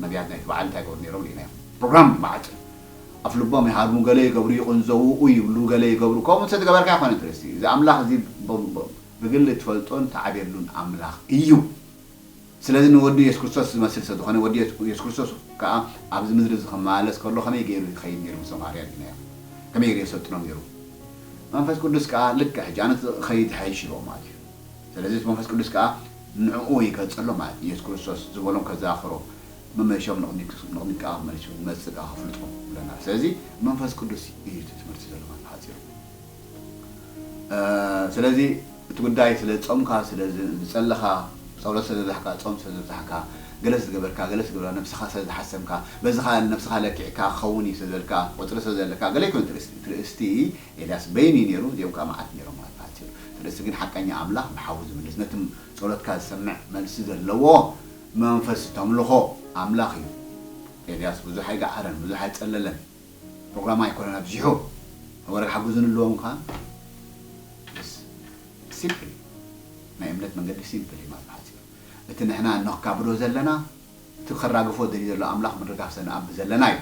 ነቢያት ናይቲ በዓል እንታይ ይገብሩ ነይሮም ርኢናዮም። ፕሮግራም መዓት ኣብ ልቦም ይሃርሙ፣ ገለ ይገብሩ፣ ይቕንዘዉ፣ ኡ ይብሉ፣ ገለ ይገብሩ። ከምኡ እንተ ዝገበርካ ኣይኮነን ትርእሲ። እዚ ኣምላኽ እዚ ብ-፣ ብ-፣ ብግሊ ትፈልጦን ትዓብየሉን ኣምላኽ እዩ። ስለዚ ንወዱ የሱስ ክርስቶስ ዝመስል ስለ ዝኾነ፣ ወዲ የሱስ፣ የሱስ ክርስቶስ ከኣ ኣብዚ ምድሪ እዚ ክመላለስ ከሎ ከመይ ገይሩ ይኸይድ ነይሩ? ምስቶም ሃዋርያት ኢልናዮ። ከመይ ገይሩ የሰልጥኖም ነይሩ? መንፈስ ቅዱስ ከኣ ልክዕ ሕጂ ኣነ ክኸይድ ይሓይሽ ኢልዎ ማለት እዩ። ስለዚ እቲ መንፈስ ቅዱስ ከኣ ንዕኡ ይገልጸሎም ማለት እዩ። የሱስ ክርስቶስ ዝበሎም ከዘኻኽሮ፣ መመሊሶም ንቕድሚት፣ ንቕድሚት ከኣ ክመልሱ፣ ክመጽእ ከኣ ከፍልጦም ይብለና። ስለዚ መንፈስ ቅዱስ እዩ እቲ ትምህርቲ ዘሎ ማለት ብሓጺሩ። እ፣ ስለዚ እቲ ጉዳይ ስለ ጾምካ፣ ስለ ዝ-፣ ዝጸለኻ፣ ጸሎት ስለ ዝበዛሕካ፣ ጾም ስለ ዝበዛሕካ፣ ገለ ስለ ዝገበርካ፣ ገለ ስለ ዝገበርካ፣ ነብስኻ ስለ ዝሓሰምካ፣ በዚ ኸኣ ነብስኻ ለኪዕካ ክኸውን እዩ ስለ ዝበልካ፣ ቁጽሪ ስለ ዘለካ፣ ገለ ይኮነ ትርእስ-፣ ትርእስቲ ኤልያስ በይኑ እዩ ነይሩ፣ እዚኦም ከኣ መዓት ነይሮም ማለት እዩ። ትርእስቲ ግን ሓቀኛ ኣምላኽ ብሓዊ ዝምልስ፣ ነቲ ጸሎትካ ዝሰምዕ መልሲ ዘለዎ መንፈስ ተምልኾ ኣምላኽ እዩ። ኤልያስ ብዙሕ ኣይገዓረን፣ ብዙሕ ኣይጸለለን። ፕሮግራም ኣይኮነን ኣብዚሑ። ወረድ ሓግዙን ኣለዎም ከኣ። በስ፣ ሲምፕል። ናይ እምነት መንገዲ ሲምፕል እዩ ማለት ብሓጺሩ። እቲ ንሕና እነካብዶ ዘለና፣ እቲ ከራግፎ ደልዩ ዘሎ ኣምላኽ ምርጋፍ ዘንኣብ ዘለና እዩ።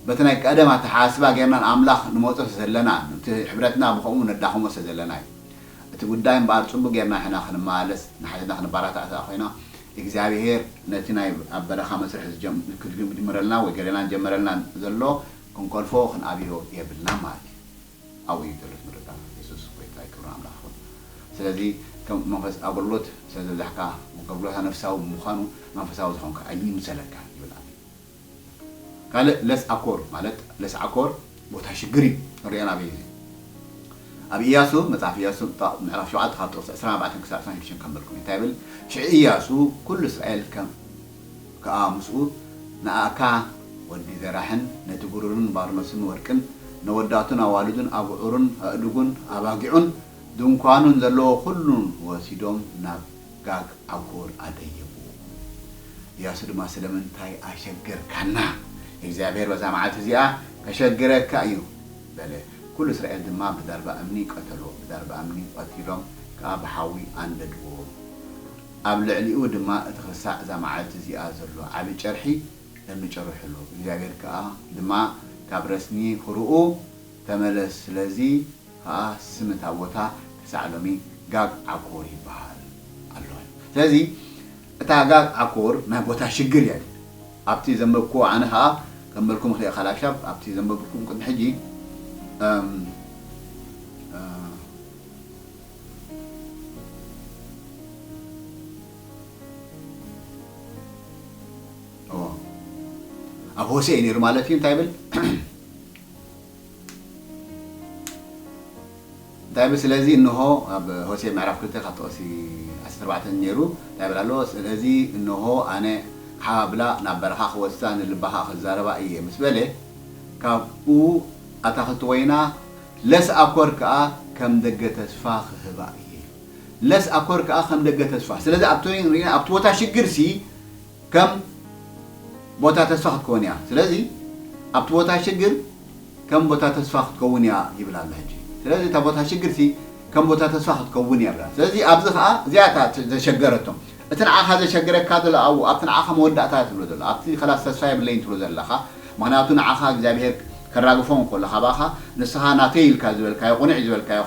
በቲ ናይ ቀደም ኣተሓሳስባ ጌርና ንኣምላኽ ንመጾ ስለ ዘለና፣ እቲ ሕብረትና ብኸምኡ ነዳኽሞ ስለ ዘለና እዩ። እቲ ጉዳይ እምበኣር ጽቡቕ ጌርና ንሕና ክንመላለስ፣ ንሓድሕድና ክንበረታታዕ ኮይና፣ እግዚኣብሄር ነቲ ናይ ኣብ በረኻ መስርሕ ዝጀም-፣ ክጅምረልና ወይ ገሌና ዝጀመረልና ዘሎ ክንቆልፎ ክንኣብዮ የብልና ማለት እዩ። ኣብኡ እዩ ዘሎ እቲ ምርዳእ። የሱስ ጎይታ እዩ፣ ክብሪ ንኣምላኽ ይኹን። ስለዚ ከም መንፈስ ኣገልግሎት ስለ ዝበዛሕካ፣ ኣገልግሎታ ነፍሳዊ ብምዃኑ መንፈሳዊ ዝኾንካ ኣይምሰለካ ይብል ኣሜን። ካልእ ለስ ኣኮር ማለት ለስ ኣኮር ቦታ ሽግር እዩ። ንሪኦ ናበይ እዩ? ኣብ ኢያሱ፣ መጽሓፍ ኢያሱ ጣ-፣ ምዕራፍ ሸውዓተ ካብ ጥቕሲ ዕስራን ኣርባዕተን ክሳብ ዕስራን ሽዱሽተን ከንበልኩም እዩ። እንታይ ይብል? ሽዑ ኢያሱ ኩሉ እስራኤል ከም፣ ከኣ ምስኡ ንኣካ ወዲ ዘራሕን ነቲ ብሩርን ባርኖስን ወርቅን ነወዳቱን ኣዋልዱን ኣግዑሩን ኣእዱጉን ኣባጊዑን ድንኳኑን ዘለዎ ኩሉን ወሲዶም ናብ ጋግ ኣኮር ኣደየቡ። ኢያሱ ድማ ስለምንታይ ኣሸገርካና? እግዚኣብሔር በዛ መዓልቲ እዚኣ ከሸግረካ እዩ በለ። ኩሉ እስራኤል ድማ ብዳርባ እምኒ ቀተሎ፣ ብዳርባ እምኒ ቀቲሎም ከኣ ብሓዊ ኣንደድዎ። ኣብ ልዕሊኡ ድማ እቲ ክሳዕ እዛ መዓልቲ እዚኣ ዘሎ ዓቢ ጨርሒ እምኒ ጨሪሑሉ። እግዚኣብሔር ከኣ ድማ ካብ ረስኒ ኽርኡ ተመለስ፣ ስለዚ ከኣ ስም እታ ቦታ ክሳዕ ሎሚ ጋግ ዓኮር ይበሃል ኣሎ። ስለዚ እታ ጋግ ዓኮር ናይ ቦታ ሽግር እያ። ኣብቲ ዘንበብክዎ ኣነ ከኣ ከንበልኩም እኽእል እየ፣ ካልኣሻብ ኣብቲ ዘንበብኩም ቅድሚ ሕጂ፣ እም፣ እ፣ ኦ፣ ኣብ ሆሴዕ እዩ ነይሩ ማለት እዩ። እንታይ ይብል? እንታይ ይብል? ስለዚ እንሆ ኣብ ሆሴዕ ምዕራፍ ክልተ ካብ ጥቕሲ ዓሰርተ ኣርባዕተ ነይሩ እንታይ ይብል ኣሎ? ስለዚ እንሆ ኣነ ክሓባብላ ናብ በረኻ ክወስዳ ንልባ ኸኣ ክዛረባ እየ ምስ በለ፣ ካብኡ ኣታኽልቲ ወይና ለስ ኣኮር ከኣ ከም ደገ ተስፋ ክህባ እየ። ለስ ኣኮር ከኣ ከም ደገ ተስፋ። ስለዚ ኣብቲ ወይን ርኢና ኣብቲ ቦታ ሽግርሲ ከም ቦታ ተስፋ ክትከውን እያ። ስለዚ ኣብቲ ቦታ ሽግር ከም ቦታ ተስፋ ክትከውን እያ ይብል ኣሎ ሕጂ። ስለዚ እታ ቦታ ሽግርሲ ከም ቦታ ተስፋ ክትከውን እያ ይብላ። ስለዚ ኣብዚ ኸኣ እዚኣ እታ ዘሸገረቶም። እቲ ንዓኻ ዘሸግረካ ዘሎ ኣብኡ፣ ኣብቲ ንዓኻ መወዳእታ ትብሎ ዘሎ፣ ኣብቲ ከላስ ተስፋ የብለይን ትብሎ ዘለኻ፣ ምኽንያቱ ንዓኻ እግዚኣብሔር ከራግፎ እንከሎ ካባኻ ንስኻ ናተይ ኢልካ ዝበልካዮ ቅኑዕ እዩ ዝበልካዮ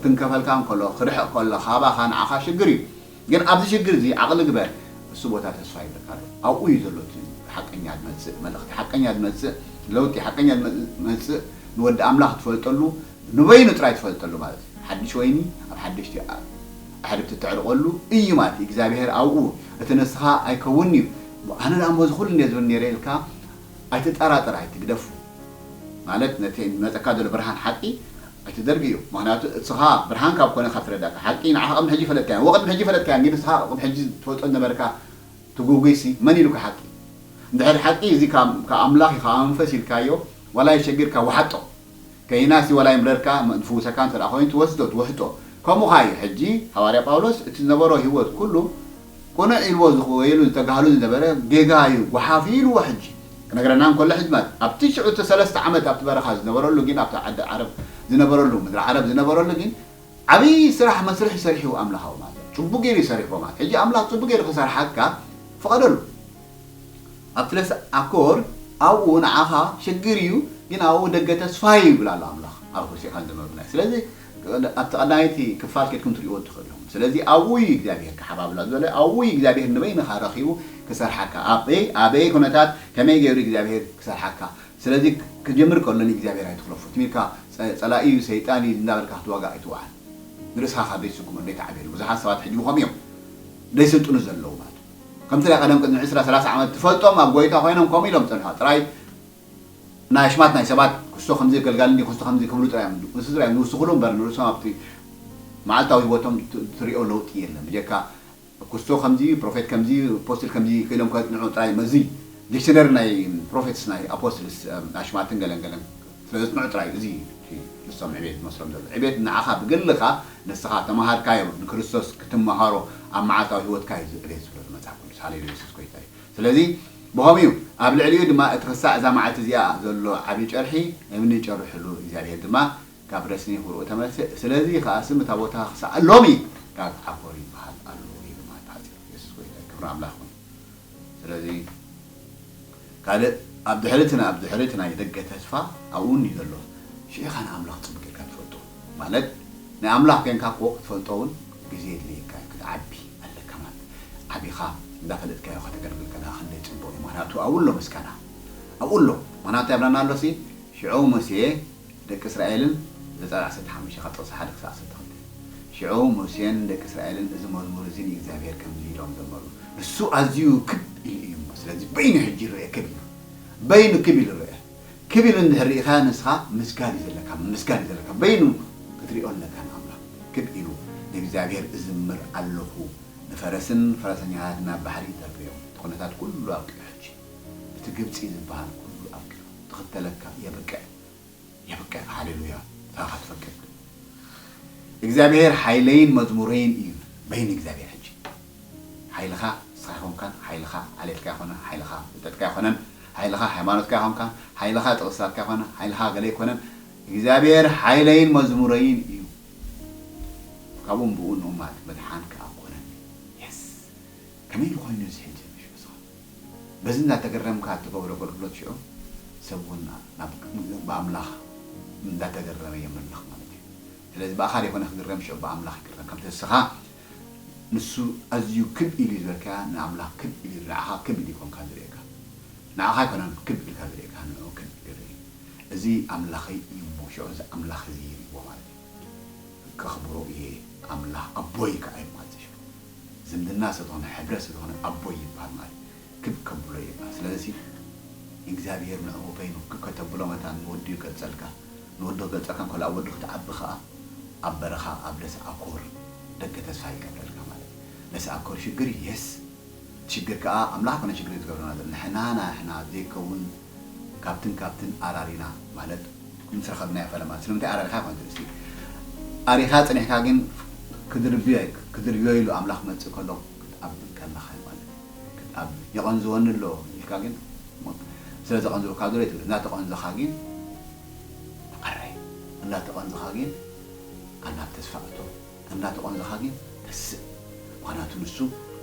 ትንከፈልካ እንከሎ ክርሕቕ ከሎ ካባኻ ንዓኻ ሽግር እዩ። ግን ኣብዚ ሽግር እዚ ዓቕሊ ግበር፣ እሱ ቦታ ተስፋ ይብለካ ኣሎ። ኣብኡ እዩ ዘሎ እቲ ሓቀኛ ዝመጽእ መልእኽቲ፣ ሓቀኛ ዝመጽእ ለውጢ፣ ሓቀኛ ዝመጽእ ንወዲ ኣምላኽ ትፈልጠሉ ንበይኑ ጥራይ ትፈልጠሉ ማለት እዩ። ሓድሽ ወይኒ ኣብ ሓደሽቲ ኣሕርብቲ እተዕርቐሉ እዩ ማለት እዩ። እግዚኣብሔር ኣብኡ እቲ ንስኻ ኣይከውንን እዩ። ኣነ ደኣ እሞ እዚ ኩሉ እንድየ ዝብል ነይረ ኢልካ ኣይትጠራጠር፣ ኣይትግደፉ። ማለት ነቲ ዝመጸካ ዘሎ ብርሃን ሓቂ ኣይትደርግዮ። ምኽንያቱ እስኻ ብርሃን ካብ ኮነ ካብ ተረዳእካ ሓቂ ንዓኻ ቅድሚ ሕጂ ፈለጥካያ፣ ወቅድሚ ሕጂ ፈለጥካያ፣ ግን እስኻ ቅድሚ ሕጂ ትፈልጦ ዝነበርካ ትጉጉይሲ መን ኢሉካ ሓቂ? እንድሕር ሓቂ እዚ ካብ ካብ ኣምላኽ እዩ ካብ መንፈስ ኢልካዮ ዋላ የሸግርካ ወሓጦ። ከይናሲ ዋላ ይምረርካ ንፍውሰካ እንተ ደኣ ኮይኑ ትወስዶ ትውሕጦ። ከምኡ ኸኣ እዩ ሕጂ ሃዋርያ ጳውሎስ እቲ ዝነበሮ ህይወት ኩሉ ቅኑዕ ኢልዎ ዝኽወየሉ ዝተጋህሉ ዝነበረ ጌጋ እዩ ጓሓፍ ኢልዎ ሕጂ ክነግረና እንከሎ ሕጂ ማለት ኣብቲ ሽዑ እቲ ሰለስተ ዓመት ኣብቲ በረኻ ዝነበረሉ ግን ኣብቲ ዓዲ ዓረብ ዝነበረሉ ምድሪ ዓረብ ዝነበረሉ ግን ዓብዪ ስራሕ መስርሕ ሰሪሑ ኣምላኻዊ ማለት እዩ። ጽቡቅ ገይሩ ይሰሪሕዎ ማለት ሕጂ ኣምላኽ ጽቡቅ ገይሩ ክሰርሓካ ፍቐደሉ። ኣብቲ ለስ ኣኮር ኣብኡ ንዓኻ ሽግር እዩ ግን ኣብኡ ደገ ተስፋ እዩ ይብል ኣሎ ኣምላኽ ኣብ ሆሴዕ ከም ዘመብና ስለዚ ኣብቲ ቀዳመይቲ ክፋል ኬድኩም ትሪእዎ ትኽእሉ ኢኹም። ስለዚ ኣብኡ እዩ እግዚኣብሔር ክሓባብላ ዝበለ ኣብኡ እዩ እግዚኣብሔር ንበይንኻ ረኺቡ ክሰርሓካ ኣበይ ኣበይ ኩነታት ከመይ ገይሩ እግዚኣብሔር ክሰርሓካ ስለዚ ክጀምር ከሎ ንእግዚኣብሔር ኣይትኽለፎ ትም ኢልካ ጸላኢ እዩ ሰይጣን እዩ እንዳበልካ ክትዋጋእ ኣይትውዓል። ንርእስኻ ካብ ዘይትስጉሞ ዘይትዓብየሉ ብዙሓት ሰባት ሕጂ ብኸም እዮም ዘይስልጥኑ ዘለዉ ማለት እዩ። ከምቲ ናይ ቀደም ቅድሚ ዕስራ ሰላሳ ዓመት ትፈልጦም ኣብ ጎይታ ኮይኖም ከምኡ ኢሎም ጸንሖ ጥራይ ናይ ኣሽማት ናይ ሰባት ክስቶ ከምዚ ገልጋል እንዲ ክስቶ ከምዚ ክብሉ ጥራይ እዮም ንሱ ጥራይ እዮም ዝውስኹሉ እምበር ንርእሶም ኣብቲ መዓልታዊ ህይወቶም ትሪኦ ለውጢ የለን ብጀካ ኩስቶ ከምዚ ፕሮፌት ከምዚ ኣፖስትል ከምዚ ክኢሎም ከጽንዑ ጥራይ መዚ ዲክሽነሪ ናይ ፕሮፌትስ ናይ ኣፖስትልስ ኣሽማትን ገለን ገለን ስለ ዘጽንዑ ጥራይ እዚ ንሶም ዕቤት ዝመስሎም ዘሎ ዕቤት ንዓኻ ብግልኻ ንስኻ ተማሃርካዮ ንክርስቶስ ክትመሃሮ ኣብ መዓልታዊ ህይወትካ እዩ ዕቤት ዝብሎ መጽሓፍ ቅዱስ ሃሌሉያ የሱስ ጎይታ እዩ። ስለዚ ብኸምኡ ኣብ ልዕሊኡ ድማ እቲ ክሳዕ እዛ መዓልቲ እዚኣ ዘሎ ዓብዪ ጨርሒ እምኒ ጨርሕሉ እግዚኣብሔር ድማ ካብ ረስኒ ክብርኡ ተመልሰ። ስለዚ ከኣ ስም እታ ቦታ ክሳዕ ሎሚ ካብ ዓኮር ይበሃል ኣሎ ኢሉ ማለት ተሓጺሩ። የሱስ ጎይታ ክብሪ ኣምላኽ ይኹን። ስለዚ ካልእ ኣብ ድሕሪት ኣብ ድሕሪት ናይ ደገ ተስፋ ኣብኡ እዩ ዘሎ። ሽዑ ኢኻ ንኣምላኽ ጽቡቕ ጌርካ ትፈልጦ ማለት ናይ ኣምላኽ ኮንካ እኮ ክትፈልጦ እውን ግዜ የድልየካ እዩ ክትዓቢ ኣለካ ማለት ዓቢኻ እንዳፈለጥካዮ ከተገልግል ከለካ ክንደይ ጽቡቕ እዩ ምክንያቱ ኣብኡ ኣሎ ምስጋና ኣብኡ ኣሎ ምክንያቱ ያብላና ኣሎ ሲ ሽዑ ሙሴ ደቂ እስራኤልን ዘጸኣት ዓሰርተ ሓሙሽተ ካብ ጥቕሲ ሓደ ክሳዕ ዓሰርተ ክልተ። ሽዑ ሙሴን ደቂ እስራኤልን እዚ መዝሙር እዚ ንእግዚኣብሔር ከምዚ ኢሎም ዘመሩ፣ ንሱ ኣዝዩ ክብ ኢሉ እዩ እሞ፣ ስለዚ በይኑ ሕጂ ይረአ ክብ ኢሉ፣ በይኑ ክብ ኢሉ ይረአ። ክብ ኢሉ እንድሕር ርኢኻ ንስኻ ምስጋድ እዩ ዘለካ፣ ምስጋድ እዩ ዘለካ፣ በይኑ ክትሪኦ ኣለካ ንኣምላኽ። ክብ ኢሉ ንእግዚኣብሔር እዝምር ኣለኹ፣ ንፈረስን ፈረሰኛታትን ናብ ባሕሪ ይተርፍዮም፣ እቲ ኩነታት ኩሉ ኣብቂዑ ሕጂ፣ እቲ ግብጺ ዝበሃል ኩሉ ኣብቂዑ፣ ትኽተለካ የብቅዕ። የብቅዕ። ሃሌሉያ። ንስኻ ትፈቅድ። እግዚኣብሔር ሓይለይን መዝሙረይን እዩ። በይን እግዚኣብሔር ሕጂ። ሓይልኻ ንስኻ ኣይኮንካን፣ ሓይልኻ ዓሌትካ ኣይኮነን፣ ሓይልኻ ፍልጠትካ ኣይኮነን፣ ሓይልኻ ሃይማኖትካ ኣይኮንካን፣ ሓይልኻ ጥቕስታትካ ኣይኮነን፣ ሓይልኻ ገለ ኣይኮነን። እግዚኣብሔር ሓይለይን መዝሙረይን እዩ። ካብኡ ብኡ ንኡማት መድሓን ከኣ ኮነን። የስ። ከመይ ኮይኑ እዚ ሕጂ ንሱ ንስኻ በዚ እንዳተገረምካ እትገብሮ ኣገልግሎት ሽዑ ሰብ እውን ናብ ብኣምላኽ እንዳተገረመ የምልኽ ማለት እዩ። ስለዚ ብኣኻ ዘይኮነ ክግረም ሽዑ ብኣምላኽ ይግረም። ከምቲ ንስኻ ንሱ ኣዝዩ ክብ ኢሉ እዩ ዝበልካያ ንኣምላኽ ክብ ኢሉ ንዓኻ ክብ ኢሉ ይኮንካ ዝርእየካ። ንዓኻ ኣይኮነን ክብ ኢልካ ዝርእየካ ንዕኡ ክብ ኢሉ ይርኢ። እዚ ኣምላኸይ እዩ እሞ ሽዑ እዚ ኣምላኽ እዚ ይርእዎ ማለት እዩ። ከኽብሮ እየ ኣምላኽ ኣቦይ ከዓ ይማልጽ ሽዑ ዝምድና ስለዝኾነ ሕብረት ስለዝኾነ ኣቦይ ይበሃል ማለት ክብ ከብሎ ይበሃል ስለዚ እግዚኣብሔር ንዕኡ በይኑ ክብ ከተብሎ መታን ንወዱ ይገልጸልካ ንወዱ ክገልጸልካ እንከሎ ኣብ ወዱ ክትዓቢ ከዓ ኣብ በረኻ ኣብ ለስ ኣኮር ደገ ተስፋ ይገብረልካ ማለት ለስ ኣኮር ሽግር የስ ሽግር ከዓ ኣምላኽ ኮነ ሽግር ዝገብረና ዘሎ ንሕና ናሕና ዘይከውን ካብትን ካብትን ኣራሪና ማለት ምስ ረኸብናዮ ፈለማ ስለምንታይ ኣራሪኻ ይኮን ትርእሲ ኣሪኻ ጽኒሕካ ግን ክድርብዮ ክድርብዮ ኢሉ ኣምላኽ መጽእ ከሎ ክትኣብ ከለኻ ማለት ክትኣብ የቐንዝወኒ ኣሎ ኢልካ ግን ስለ ዘቐንዝወካ ዶ ትብል እናተቐንዘኻ ግን መቐረይ እናተቐንዘኻ ግን ኣናብ ተስፋ እቶ እናተቐንዘኻ ግን ተስእ ምኽንያቱ ንሱ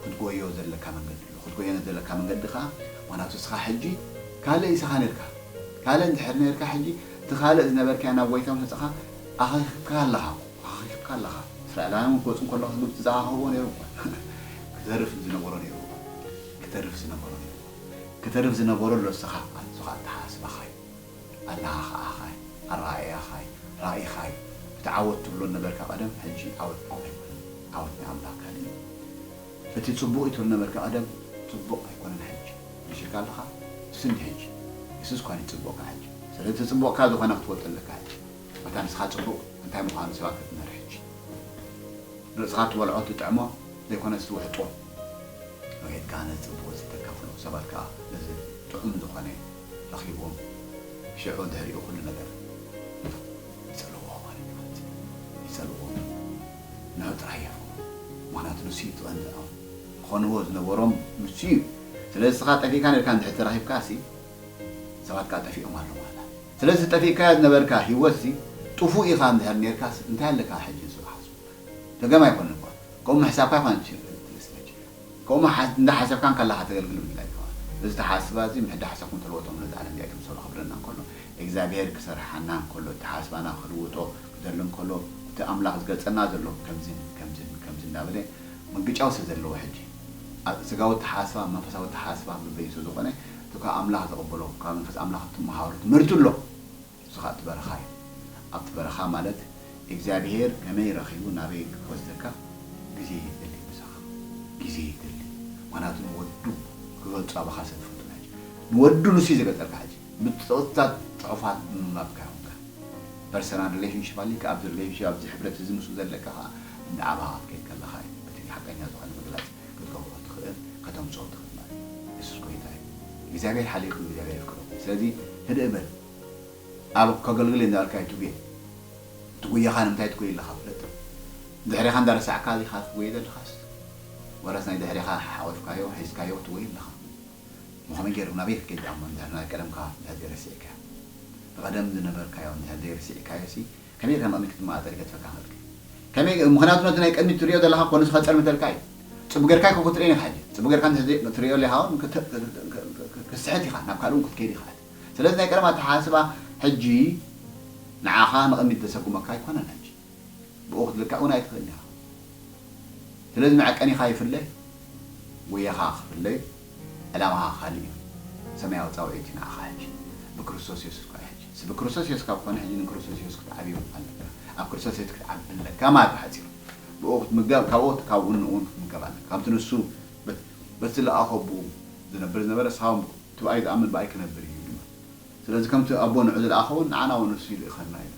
ክትጎዮ ዘለካ መንገዲ ኣሎ ክትጎዮ ዘለካ መንገዲ ከዓ ምኽንያቱ እስኻ ሕጂ ካልእ ኢሰኻ ነርካ ካልእ እንድሕር ነርካ ሕጂ እቲ ካልእ ዝነበርካዮ ናብ ጎይታ ምሕጽኻ ኣኺኽካ ኣለኻ ኣኺኽካ ኣለኻ እስራኤላውያን ክወፁ እንከለኹ ግብፂ ዝኣኸብዎ ነይሩ እኮ ክተርፍ ዝነበሮ ነይሩ ክተርፍ ዝነበሮ ነይሩ ክተርፍ ዝነበሮ ለስኻ ኣንስኻ ኣተሓስባኻ ኣለኻ ከኣኻ ኣረኣእያኻ ራእይኻ እቲ ዓወት ትብሎ ነበርካ ቀደም ሕጂ ዓወት ኣይኮነን ዓወት ናይ ኣምላኽ ካልእ እዩ እቲ ጽቡቕ እዩ ትብል ነበርካ ቀደም ጽቡቕ ኣይኮነን ሕጂ መሲልካ ኣለኻ ስኒ ሕጂ የሱስ ኳን ይጽቡቕካ ሕጂ ስለዚ ጽቡቕካ ዝኾነ ክትፈልጥ ኣለካ ሕጂ መታ ንስኻ ጽቡቕ እንታይ ምዃኑ ሰባት ክትመርሕ ሕጂ ንርእስኻ ትበልዖ ትጥዕሞ ዘይኮነስ ትውሕጦ ንውሒጥካ ነዚ ጽቡቕ እዚ ተካፍሎ ሰባት ከኣ ነዚ ጥዑም ዝኾነ ረኺቦም ሽዑ ድሕሪኡ ኩሉ ነገር ይጸልዎ ማለት እዩ ማለት እዩ ይጸልዎ ንዑ ጥራይ የፍቅሩ ምኽንያቱ ንሱ እዩ ትቐንዝዖም ክኾንዎ ዝነበሮም ንሱ እዩ ስለዚ ስኻ ጠፊእካ ነርካ እንድሕር ተራኺብካ ሲ ሰባት ከኣ ጠፊኦም ኣለዉ ማለት ስለዚ ጠፊእካዮ ዝነበርካ ህይወት ሲ ጥፉእ ኢኻ እንድሕር ነርካ እንታይ ኣለካ ሕጂ ንሱ ክሓስቡ ደገም ኣይኮነን እኳ ከምኡ ምሕሳብካ ይኮነ ትስለች ከምኡ እንዳ ሓሰብካን ከለኻ ተገልግል ምድላይ ይከዋል እዚ ተሓስባ እዚ ምሕዳ ሓሰብኩም ተለወጦም ነዚ ዓለም ዚኣ ክምሰሉ ክብለና እንከሎ እግዚኣብሔር ክሰርሓና እንከሎ እቲ ሓስባና ክልውጦ ክደሊ እንከሎ እቲ ኣምላኽ ዝገልጸና ዘሎ ከምዝን ከምዝን ከምዚ እንዳበለ ምግጫው ስለ ዘለዎ ሕጂ ስጋዊ ተሓስባ መንፈሳዊ ተሓስባ በበይኑ ስለ ዝኾነ እቲ ካብ ኣምላኽ ዝቕበሎ ካብ መንፈስ ኣምላኽ እትመሃሮ ትምህርቲ ኣሎ እሱ ከዓ እቲ በረኻ እዩ ኣብቲ በረኻ ማለት እግዚኣብሔር ከመይ ረኺቡ ናበይ ክወስደካ ግዜ ይደሊ ምሳኻ ግዜ ይደሊ ምክንያቱ ንወዱ ክገልፁ ኣባኻ ስለ ትፈልጡ ሕጂ ንወዱ ንሱ እዩ ዝገልፀልካ ሕጂ ብጥቕታት ፅሑፋት ብምንባብካ ይኹንካ personal relationship ኣለካ ኣብዚ relationship ኣብዚ ሕብረት እዚ ምስኡ ዘለካ ከዓ እንዳ ዓባኻ ክትከይድ ከለኻ እዩ እቲ ሓቀኛ ዝኾነ ምግላፅ ክትገብሮ ትኽእል ከተምፅኦ ትኽእል ማለት እዩ የሱስ ጎይታ እዩ እግዚኣብሔር ሓሊኹም እግዚኣብሔር ይፍቅረኩም ስለዚ ህድእ በል ኣብ ከገልግል እንዳበልካ ይትጉየ ትጉየኻ ንምንታይ ትጉየ ኣለኻ ፍለጥ ድሕሪኻ እንዳረሳዕካ ዲኻ ትጉየ ዘለኻስ ወረስ ናይ ድሕሪኻ ሓወፍካዮ ሒዝካዮ ትጉየ ኣለኻ እሞ ከመይ ገይሩ ናበይ ክትከይድ ኣሞ እንድሕር ናይ ቀደምካ እንድሕር ዘይረሲዕካዮ ንቐደም ዝነበርካዮ እንድሕር ዘይረሲዕካዮ ሲ ከመይ ጌርካ ንቕድሚት ክትመቓጸል ይገድፈካ ክኽእል ከመይ ምኽንያቱ ነቲ ናይ ቅድሚት ትሪኦ ዘለኻ ኮኑ ዝኸጸር ምተልካ እዩ ጽቡቅ ጌርካ ይኮ ክትሪኦ ኢኻ ሕጂ ጽቡቅ ጌርካ እንድሕር ትሪኦ ኣለኻ እውን ክስሕት ኢኻ ናብ ካልእ እውን ክትከይድ ኢኻ ስለዚ ናይ ቀደም ኣተሓሳስባ ሕጂ ንዓኻ ንቕድሚት ዘሰጉመካ ኣይኮነን ሕጂ ብኡ ክትልካዕ እውን ኣይትኽእልን ኢኻ ስለዚ መዐቀኒኻ ይፍለ ጎያኻ ክፍለ እዩ ዕላማኻ ካልእ እዩ ሰማያዊ ፃውዒት እዩ ንዓኻ ሕጂ ብክርስቶስ የሱስ እኳ እዩ ሕጂ ብክርስቶስ የሱስ ካብ ኮነ ሕጂ ንክርስቶስ የሱስ ክትዓብዮ ኣለካ ኣብ ክርስቶስ የሱስ ክትዓቢ ኣለካ ማለት ብሓፂሩ ብኡ ክትምገብ ካብኡ ካብኡ ንእውን ክትምገብ ኣለካ ካብቲ ንሱ በቲ ዝለኣኾ ብኡ ዝነብር ዝነበረ እስኻ እውን እቲ ብኣይ ዝኣምን ብኣይ ክነብር እዩ ይብል ስለዚ ከምቲ ኣቦ ንዑ ዝለኣኸ እውን ንዓና እውን ንሱ ይልእኸና እዩ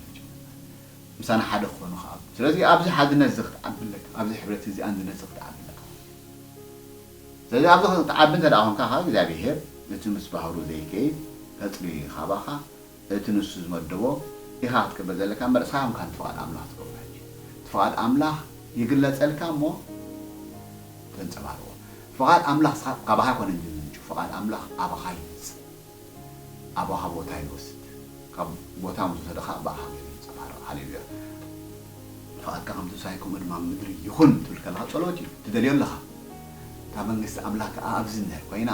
ምሳና ሓደ ክኾኑ ከኣ ስለዚ ኣብዚ ሓድነት እዚ ክትዓቢ ኣለካ ኣብዚ ሕብረት እዚ ኣንድነት እዚ ክትዓቢ ኣለካ ስለዚ ኣብዚ ክትዓቢ እንተ ደኣ ኮንካ ካብ እግዚኣብሄር እቲ ምስ ባህሩ ዘይከይድ ተጽልዩ እዩ ካባኻ እቲ ንሱ ዝመደቦ ኢኻ ክትቅበል ዘለካ እምበር እስኻ ከምካ ንፍቓድ ኣምላኽ ትገብሮ ሕጂ እቲ ፍቓድ ኣምላኽ ይግለጸልካ እሞ ተንጸባርቆ ፍቓድ ኣምላኽ እስኻ ካባኻ ኣይኮነን ዝምንጩ ፍቓድ ኣምላኽ ኣባኻ ይመጽእ ኣባኻ ቦታ ይወስድ ካብ ቦታ ምስ ወሰደ ከዓ ብኣኻ ገይሩ ይንጸባረቕ ሃሌሉያ ፍቓድካ ከምቲ ሰማይ ከምኡ ድማ ምድሪ ይኹን ትብል ከለኻ ጸሎት እዩ ትደልዮ ኣለኻ እታ መንግስቲ ኣምላኽ ከዓ ኣብዚ እንድሕር ኮይና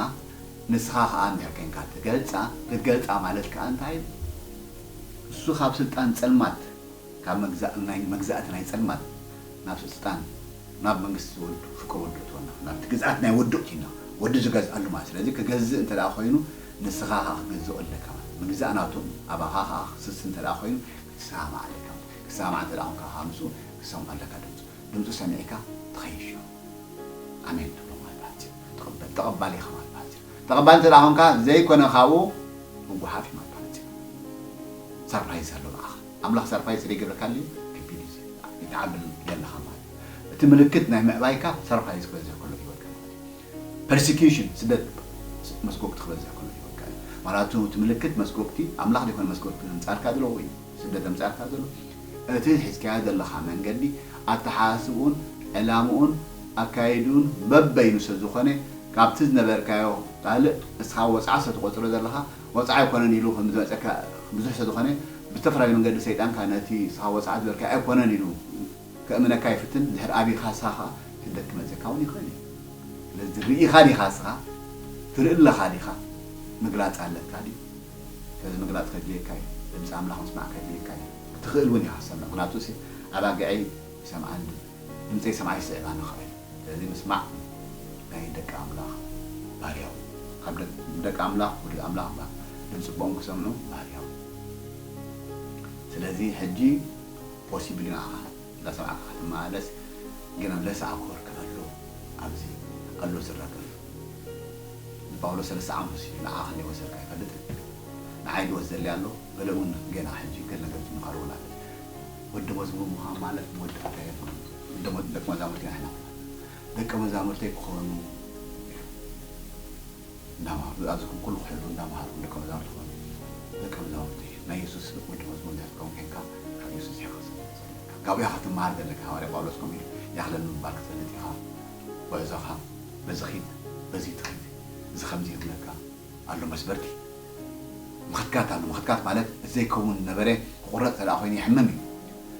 ንስኻ ከዓ እንድሕር ኮይንካ ትገልፃ ክትገልፃ ማለት ከዓ እንታይ እዩ እሱ ካብ ስልጣን ፀልማት ካብ መግዛእቲ ናይ ጸልማት ናብ ስልጣን ናብ መንግስቲ ወዱ ፍቅሪ ወዱ እትወና ናብቲ ግዝኣት ናይ ወዱ እቲና ወዱ ዝገዝኣሉ ማለት ስለዚ ክገዝእ እንተ ደኣ ኮይኑ ንስኻ ከዓ ክገዝኦ ኣለካ ማለት ምግዛእ ናቱ ኣባኻ ከዓ ክስስ እንተ ደኣ ኮይኑ ክትሰማማዕ ኣለካ ክትሰማማዕ እንተ ደኣ ኮንካ ከዓ ምስኡ ክትሰምዖ ኣለካ ድምፁ ድምፁ ሰሚዕካ ትኸይድ ሽዑ ኣሜን ትብሎ ማለት ማለት እዩ ተቐበል ተቐባሊ ኢኻ ማለት ማለት እዩ ተቐባሊ እንተ ደኣ ኮንካ ዘይኮነ ካብኡ ምጉሓፍ እዩ ማለት ማለት እዩ ሰርፕራይዝ ኣሎ ብኣኻ ኣምላኽ ሰርፕራይዝ ስለ ይገብረካ ድዩ ከቢድ እዩ ይትዓብል የለኻ ማለት እዩ እቲ ምልክት ናይ ምዕባይካ ሰርፕራይዝ ክበዝሕ ከሎ ህይወትካ ማለት እዩ ፐርሲኪሽን ስደት መስጎግቲ ክበዝሕ ከሎ ህይወትካ እዩ ማለት እቲ ምልክት መስጎግቲ ኣምላኽ ዘይኮነ መስጎግቲ ዘምጻልካ ዘለዎ እዩ ስደት ዘምጻልካ ዘሎ እቲ ሒዝካዮ ዘለኻ መንገዲ ኣተሓሳስብኡን ዕላምኡን ኣካይድኡን በበይኑ ስለ ዝኾነ ካብቲ ዝነበርካዮ ካልእ እስኻ ወፅዓ ስለ ትቆፅሮ ዘለኻ ወፅዓ ኣይኮነን ኢሉ ከም ዝመፀካ ብዙሕ ስለ ዝኾነ ብዝተፈላለየ መንገዲ ሰይጣንካ ነቲ እስኻ ወፅዓ ዝበልካዮ ኣይኮነን ኢሉ ከእምነካ ይፍትን ድሕር ኣቢኻ እስኻ ከዓ ስደት ክመፀካ እውን ይኽእል እዩ ስለዚ ርኢኻ ዲኻ እስኻ ትርኢ ኣለኻ ዲኻ ምግላፅ ኣለካ ድዩ ስለዚ ምግላጽ ከድልየካ እዩ። ድምፂ ኣምላኽ ምስማዕ ከድልየካ እዩ። ክትኽእል እውን ኢኻ ክትሰምዕ። ምኽንያቱ ሲ ኣባጊዐይ ይሰምዓኒ፣ ድምፀይ ሰምዓ ይስዕባ ንኽእል። ስለዚ ምስማዕ ናይ ደቂ ኣምላኽ ባህርያዊ። ካብ ደቂ ኣምላኽ፣ ውሉድ ኣምላኽ እባ ድምፂ ኣቦኦም ክሰምዑ ባህርያዊ። ስለዚ ሕጂ ፖሲብል እዩ ንዓኻ እንዳሰማዕካ ክትመላለስ፣ ግን ለስ ኣኮር ክበሉ ኣብዚ ኣሎ ዝረገፍ ንጳውሎስ ሰለስተ ዓመት ወሲዱ ንዓኻ ከይወሰድካ ኣይፈልጥን። ንዓይ ድወስደለይ ኣሎ፣ ገለ እውን ገና ሕጂ ገለ ነገር ዝምሃሩ እውን ኣለዉ። ወዲ መዝሙር ምዃን ማለት መወዳእታ የብሉን። ወዲ መ-፣ ደቂ መዛሙርቲ ኢና ንሕና። ደቂ መዛሙርተይ ክኾኑ እንዳምሃሩ፣ ዝኣዘዝኩም ኩሉ ክሕዙ እንዳምሃሩ ደቂ መዛሙርቲ ክኾኑ። ደቂ መዛሙርቲ ናይ የሱስ ወዲ መዝሙር እንድሕር ትኸውን ኬንካ ካብ የሱስ ኢኻ ክትሰምዕ ዘለካ። ካብኡ ኢኻ ክትመሃር ዘለካ። ሃዋርያ ጳውሎስ ከምኡ ኢሉ፣ "ይኣኽለኒ ምባል ክትፈልጥ ኢኻ። ጉዕዞኻ በዚ ኺድ፣ በዚ ትኺድ፣ እዚ ከምዚ ይብለካ ኣሎ መስበርቲ። ምኽትካት ኣሎ። ምኽትካት ማለት እቲ ዘይከውን ነበረ ክቑረጽ እንተ ደኣ ኮይኑ ይሕምም እዩ።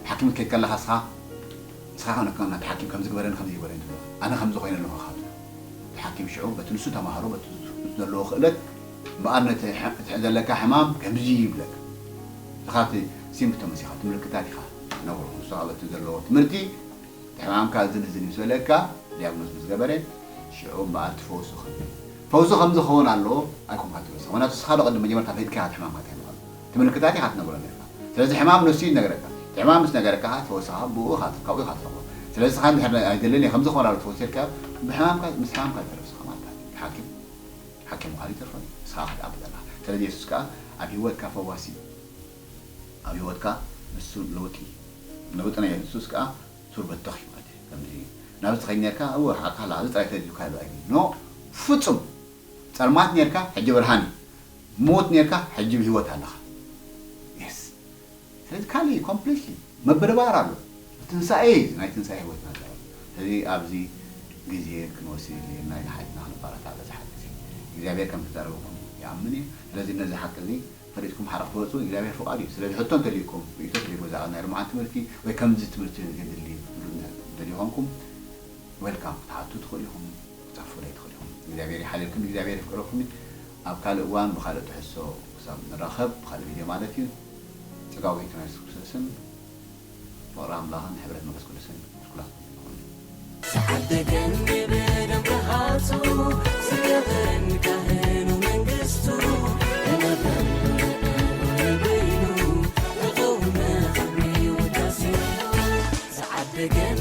ሓኪም ክትከይድ ከለኻ ንስኻ፣ ንስኻ ኮነ ነቲ ሓኪም ከምዚ ግበረኒ፣ ከምዚ ግበረኒ ትብሎ። ኣነ ከምዚ ኮይነ ኣለኹ ኢኻ ትብሎ። እቲ ሓኪም ሽዑ በቲ ንሱ ተማህሮ፣ በቲ ዘለዎ ክእለት እምበኣር ነቲ ሕ-፣ እቲ ዘለካ ሕማም ከምዚ ይብለካ። ንስኻ እቲ ሲምፕቶምስ ኢኻ፣ እቲ ምልክታት ኢኻ ትነግሮ። ንሱ ከኣ በቲ ዘለዎ ትምህርቲ እቲ ሕማምካ እዝን እዝን እዩ ምስ በለካ፣ ዲያግኖስ ምስ ገበረ፣ ሽዑ እምበኣር እቲ ፈውሱ ከም-፣ ፈውሱ ከም ዝኸውን ኣለዎ፣ ኣይኮንካ ትበሳ። ምኽንያቱ ንስኻ ዶ ቅድሚ መጀመርታ ፈሊጥካ ኢኻ እቲ ሕማምካ እንታይ ምዃኑ? እቲ ምልክታት ኢኻ ትነግሮ ነርካ። ስለዚ ሕማም ንሱ እዩ ዝነግረካ። እቲ ሕማም ምስ ነገረካ ኸዓ፣ ፈውስኻ ብኡ ኢኻ፣ ካብኡ ኢኻ ትረኽቦ። ስለዚ ንስኻ እንድሕር ኣይደልን እየ፣ ከም ዝኸውን ኣሎ ትፈውስ ኢልካ፣ ብሕማምካ፣ ምስ ሕማምካ ትተርፍ ንስኻ ማለት እዩ። ሓኪም፣ ሓኪም ምዃኑ ይተርፎ እዩ። ንስኻ ክትኣቱ ዘለኻ። ስለዚ የሱስ ከኣ ኣብ ህይወትካ ፈዋሲ እዩ። ኣብ ህይወትካ ንሱ ለውጢ፣ ለውጢ ናይ የሱስ ከኣ ሱር በተኽ እዩ ማለት እዩ። ከምዚ ናብዚ ትኸይድ ኔርካ፣ እወ፣ ሓቃ፣ እዚ ጥራይ ተደልዩካ ይብሎ ኣይብልን። ኖ፣ ፍጹም። ጸልማት ኔርካ፣ ሕጂ ብርሃን እዩ። ምዉት ኔርካ፣ ሕጂ ብህይወት ኣለኻ። የስ። ስለዚ ካልእ እዩ፣ ኮምፕሊትሊ ምብርባር ኣሎ። ትንሳኤ እዩ፣ ናይ ትንሳኤ ህይወትና ዘርኢ። ስለዚ ኣብዚ ግዜ ክንወስድ የድልየና እዩ፣ ንሓድና ክንበረታዕ በዚ ሓቂ እዚ። እግዚኣብሔር ከም ክዛረበኩም ይኣምን እየ። ስለዚ ነዚ ሓቂ እዚ ፈሊጥኩም ሓራ ክትወፁ እግዚኣብሔር ፍቓድ እዩ። ስለዚ ሕቶ እንተልዩኩም፣ ርእይቶ እንተልዩኩም፣ ብዛዕባ ናይ ሎምዓንቲ ትምህርቲ ወይ ከምዚ ትምህርቲ የድሊ ትብሉ እንተልዩ ኾንኩም፣ ዌልካም ክትሓቱ ትኽእሉ ኢኹም፣ ክትፅሕፉለይ ትኽእሉ ኢኹም። እግዚኣብሔር ይሓልየልኩም፣ እግዚኣብሔር የፍቅረኩም። ኣብ ካልእ እዋን ብኻልእ ትሕዝቶ ክሳብ ንራኸብ፣ ብኻልእ ቪድዮ ማለት እዩ። ጸጋ ጎይታና የሱስ ክርስቶስን ፍቕሪ ኣምላኽን ሕብረት መንፈስ ቅዱስን ምስ ኩላትኩም ይኹን። ዝዓደገን ብደም ረሃጹ ዝገበረን ካህኑ መንግስቱ፣ ንመብርሂ በይኑ ንቐውመ ክብሪ ውዳሴ። ዝዓደገን